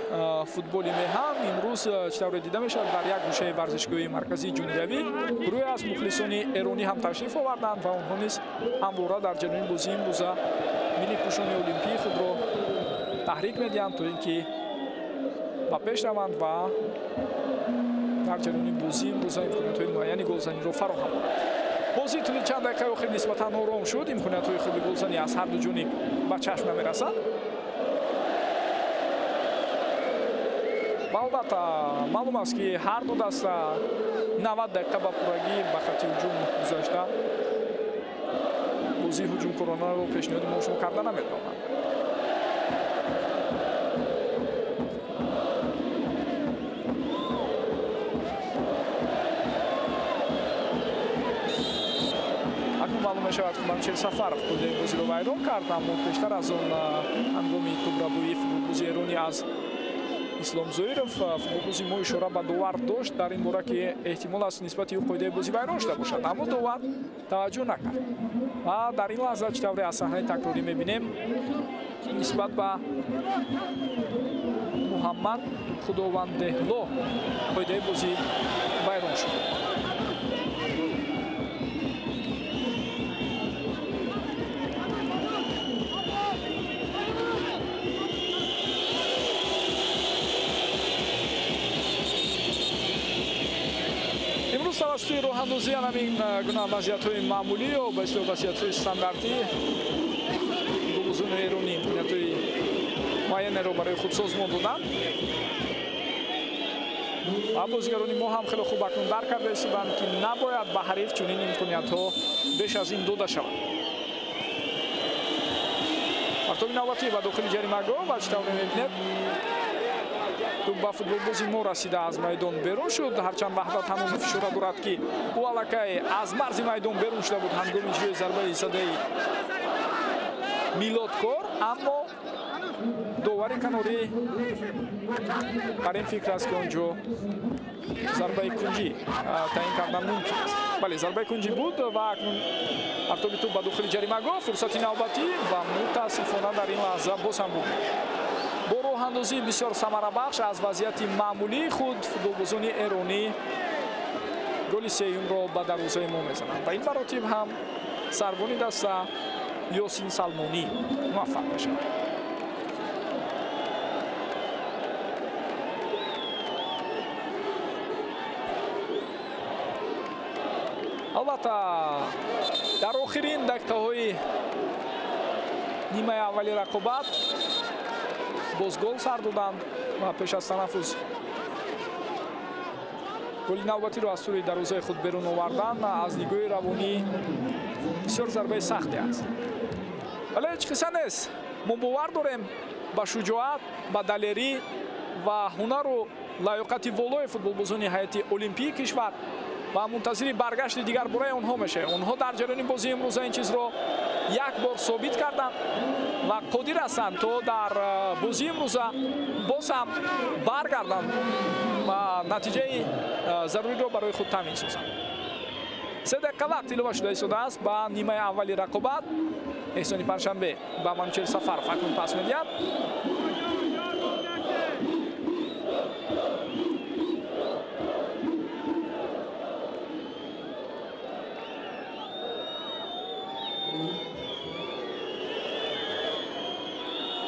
футболи меҳан имрӯз чӣ тавре дида мешавад, дар як гӯшаи варзишгоҳи марказии ҷумҳуриявӣ гурӯҳе аз мухлисони эронӣ ҳам ташриф оварданд ва онҳо низ ҳамвора дар ҷараёни бозии имрӯза миллипӯшони олимпии худро таҳрик медиҳанд, то ин ки ба пеш раванд ва дар ҷараёни бозии имрӯза имкониятҳои муайяни голзаниро фароҳам оранд. Бозӣ тӯли чанд дақиқаи охир нисбатан ором шуд. Имкониятҳои хуби голзанӣ аз ҳар ду ҷониб ба чашм намерасад. Ва албатта маълум аст, ки ҳар ду даста 90 дақиқа ба пуррагӣ ба хатти ҳуҷум гузашта бозии ҳуҷумкоронаро пешниҳоди мо шумо карда наметавонанд. Акнун маълум мешавад, ки Манучер Сафаров қоидаи бозиро вайрон кард, аммо пештар аз он ҳангоми тӯбрабоии футболбози эронӣ аз Ислом Зоиров футболбози мо ишора ба довар дошт дар ин бора, ки эҳтимол аст нисбати ӯ қоидаи бозӣ вайрон шуда бошад, аммо довар таваҷҷӯҳ накард. Ва дар ин лаҳза чӣ тавре аз саҳнаи такрорӣ мебинем, нисбат ба Муҳаммад Худовандеҳло қоидаи бозӣ вайрон шуд. Аз сӯи роҳандозӣ ҳамин гуна вазъиятҳои маъмулӣ ё ба истилоҳ вазъиятҳои стандартӣ голбозони эронӣ имкониятҳои муайянеро барои худ созмон доданд ва бозигарони мо ҳам хеле хуб акнун дарк карда истоданд, ки набояд ба ҳариф чунин имкониятҳо беш аз ин дода шавад. Партоби навбатӣ ба дохили ҷаримагоҳ ва чӣ тавре мебинед, туп ба футболбози мо расида аз майдон берун шуд. Ҳарчанд Ваҳдат ҳамон фишора дорад, ки ӯ аллакай аз марзи майдон берун шуда буд ҳангоми иҷрои зарбаи задаи Милодкор, аммо довари канорӣ бар ин фикр аст, ки он ҷо зарбаи кунҷӣ таъин кардан мумкин аст. Бале, зарбаи кунҷӣ буд ва акнун партоби туп ба дохили ҷаримагоҳ, фурсати навбатӣ ва мутаассифона дар ин лаҳза боз ҳам буд. Бо роҳандозии бисёр самарабахш аз вазъияти маъмулии худ футболбозони эронӣ голи сеюмро ба дарвозаи мо мезананд ва ин маротиб ҳам сарбони даста Ёсин Салмонӣ муваффақ мешавад. Албатта, дар охирин дақиқаҳои нимаи аввали рақобат боз гол сар доданд ва пеш аз танаффус голи навбатиро аз сӯи дарвозаи худ берун овардан аз нигоҳи равонӣ бисёр зарбаи сахте аст. Вале ҳеҷ қисса нест. Мо бовар дорем ба шуҷоат, ба далерӣ ва ҳунару лаёқати волои футболбозони ҳайати олимпии кишвар ва мунтазири баргашти дигар бораи онҳо мешавем. Онҳо дар ҷараёни бозии имрӯза ин чизро як бор собит карданд ва қодир ҳастанд, то дар бозии имрӯза боз ҳам баргарданд ва натиҷаи заруриро барои худ таъмин созанд. 3 дақиқа вақт илова шуда истодааст ба нимаи аввали рақобат. Эҳсони Панҷшанбе ба Манучер Сафаров акнун пас медиҳад.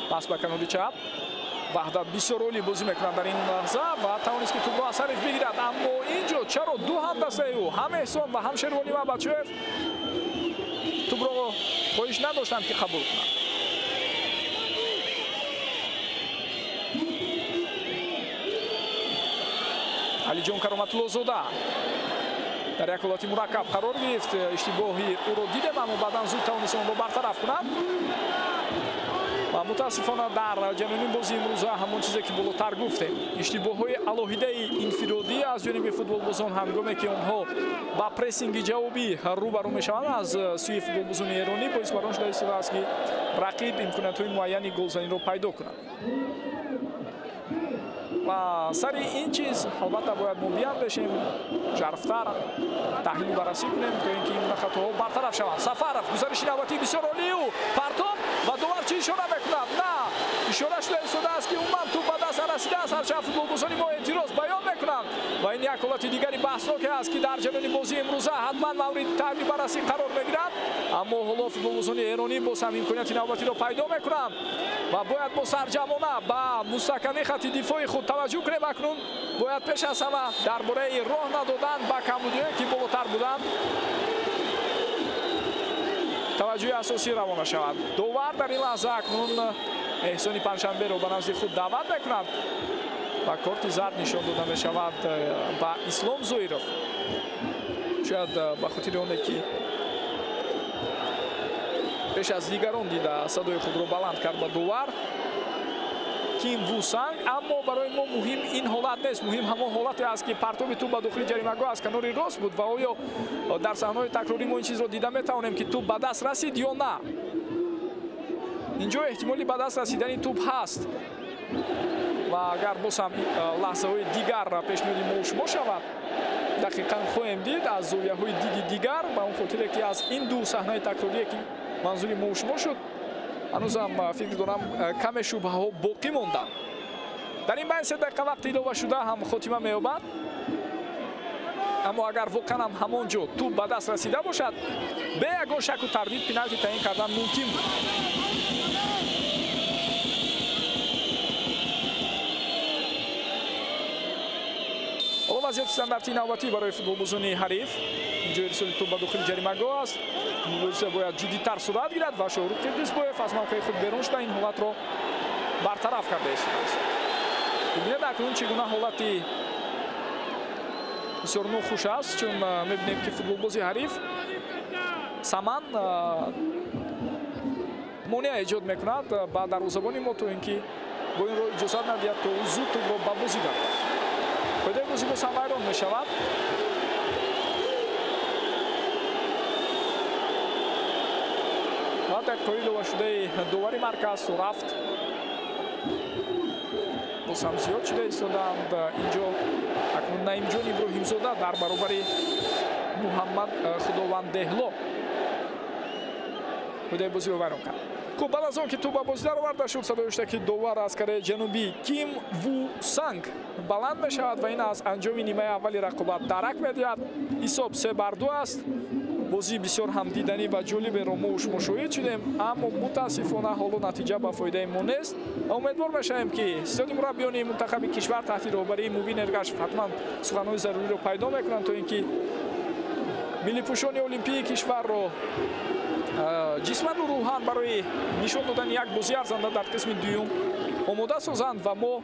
Пас ба канори чап. Ваҳдат бисёр олӣ бозӣ мекунад дар ин лаҳза ва тавонист, ки тӯбро аз ҳариф бигирад. Аммо ин ҷо чаро ду ҳамдастаи ӯ, ҳам Эҳсон ва ҳам Шервонӣ ва Бачоев тӯбро хоҳиш надоштанд, ки қабул кунанд. Алиҷон Кароматуллозода дар як ҳолати мураккаб қарор гирифт. Иштибоҳи ӯро дидем, аммо баъдан зуд тавонист онро бартараф кунад. Ва мутаассифона дар ҷараёни бозии имрӯза ҳамон чизе, ки болотар гуфтем, иштибоҳҳои алоҳидаи инфиродӣ аз ҷониби футболбозон ҳангоме ки онҳо ба прессинги ҷавобӣ рӯбарӯ мешаванд аз сӯи футболбозони эронӣ, боис бар он шуда истодааст, ки рақиб имкониятҳои муайяни голзаниро пайдо кунад. Ва сари ин чиз албатта бояд мо биандешем, жарфтар таҳлилу баррасӣ кунем, то ин ки ин хатоҳо бартараф шаванд. Сафаров гузариши навбатӣ бисёр олию партоб ва довар чӣ ишора мекунад? На, ишора шуда истодааст, ки умуман туп ба даст нарасидааст. Ҳарчанд футболбозони мо эътироз баён мекунанд ва ин як ҳолати дигари баҳсноке аст, ки дар ҷараёни бозии имрӯза ҳатман мавриди таҳлилу баррасӣ қарор мегирад. Аммо ҳоло футболбозони эронӣ боз ҳам имконияти навбатиро пайдо мекунанд ва бояд мо сарҷамона ба мустаҳкамии хати дифои худ таваҷҷӯҳ кунем. Акнун бояд пеш аз ҳама дар бораи роҳ надодан ба камбудиҳое, ки болотар буданд, таваҷҷӯҳи асосӣ равона шавад. Довар дар ин лаҳза акнун Эҳсони Панҷшанберо ба назди худ даъват мекунад ва корти зард нишон дода мешавад ба Ислом Зоиров. Шояд ба хотири оне, ки пеш аз дигарон дида садои худро баланд кард ба довар Ким Вусанг. Аммо барои мо муҳим ин ҳолат нест. Муҳим ҳамон ҳолате аст, ки партоби туп ба дохили ҷаримагоҳ аз канори рост буд ва оё дар саҳнаҳои такрорӣ мо ин чизро дида метавонем, ки туп ба даст расид ё на. Инҷо эҳтимоли ба даст расидани туп ҳаст ва агар боз ҳам лаҳзаҳои дигар пешниҳоди мо шумо шавад, дақиқан хоҳем дид аз зовияҳои диди дигар, ба он хотире ки аз ин ду саҳнаи такрорие, ки манзури мо шумо шуд, ҳанӯзам фикр дорам каме шубҳаҳо боқӣ монданд. Дар ин байн 3 дақиқа вақт илова шуда ҳам хотима меёбад. Аммо агар воқеан ҳам ҳамон ҷо туп ба даст расида бошад, бе ягон шаку тардид пеналти таъин кардан мумкин буд. Ҳоло Вазъияти стандартии навбатӣ барои футболбозони ҳариф. Инҷо ирсоли тӯб ба дохили ҷаримагоҳ аст. Мубориза бояд ҷиддитар сурат гирад ва Шоҳрух Қирғизбоев аз мавқеи худ берун шуда ин ҳолатро бартараф карда истодааст. Бибинед акнун чӣ гуна ҳолати бисёр нохуш аст, чун мебинем, ки футболбози ҳариф Саман монеа эҷод мекунад ба дарвозабони мо, то ин ки бо ин роҳ иҷозат надиҳад, то ӯ зуд тӯбро ба бозӣ дарорад. Қоидаи бозӣ боз ҳам вайрон мешавад. Ва дақиқаҳои иловашудаи довари марказ рафт боз ҳам зиёд шуда истодаанд. Инҷо акнун Наимҷон Иброҳимзода дар баробари Муҳаммад Худованд Деҳло қоидаи бозиро вайрон кард. Хуб, баъд аз он ки тӯб ба бозӣ дароварда шуд, садои ҳуштаки довар аз Кореяи Ҷанубӣ Ким Ву Санг баланд мешавад ва ин аз анҷоми нимаи аввали рақобат дарак медиҳад. Ҳисоб 3-2 аст. Бозии бисёр ҳам диданӣ ва ҷолиберо мо шумо шоҳид шудем, аммо мутаассифона ҳоло натиҷа ба фоидаи мо нест. Умедвор мешавем, ки ситоди мураббиёни мунтахаби кишвар таҳти роҳбарии Мубин Эргашев ҳатман суханҳои заруриро пайдо мекунанд, то ин ки миллипӯшони олимпии кишварро ҷисману рӯҳан барои нишон додани як бозии арзанда дар қисми дуюм омода созанд ва мо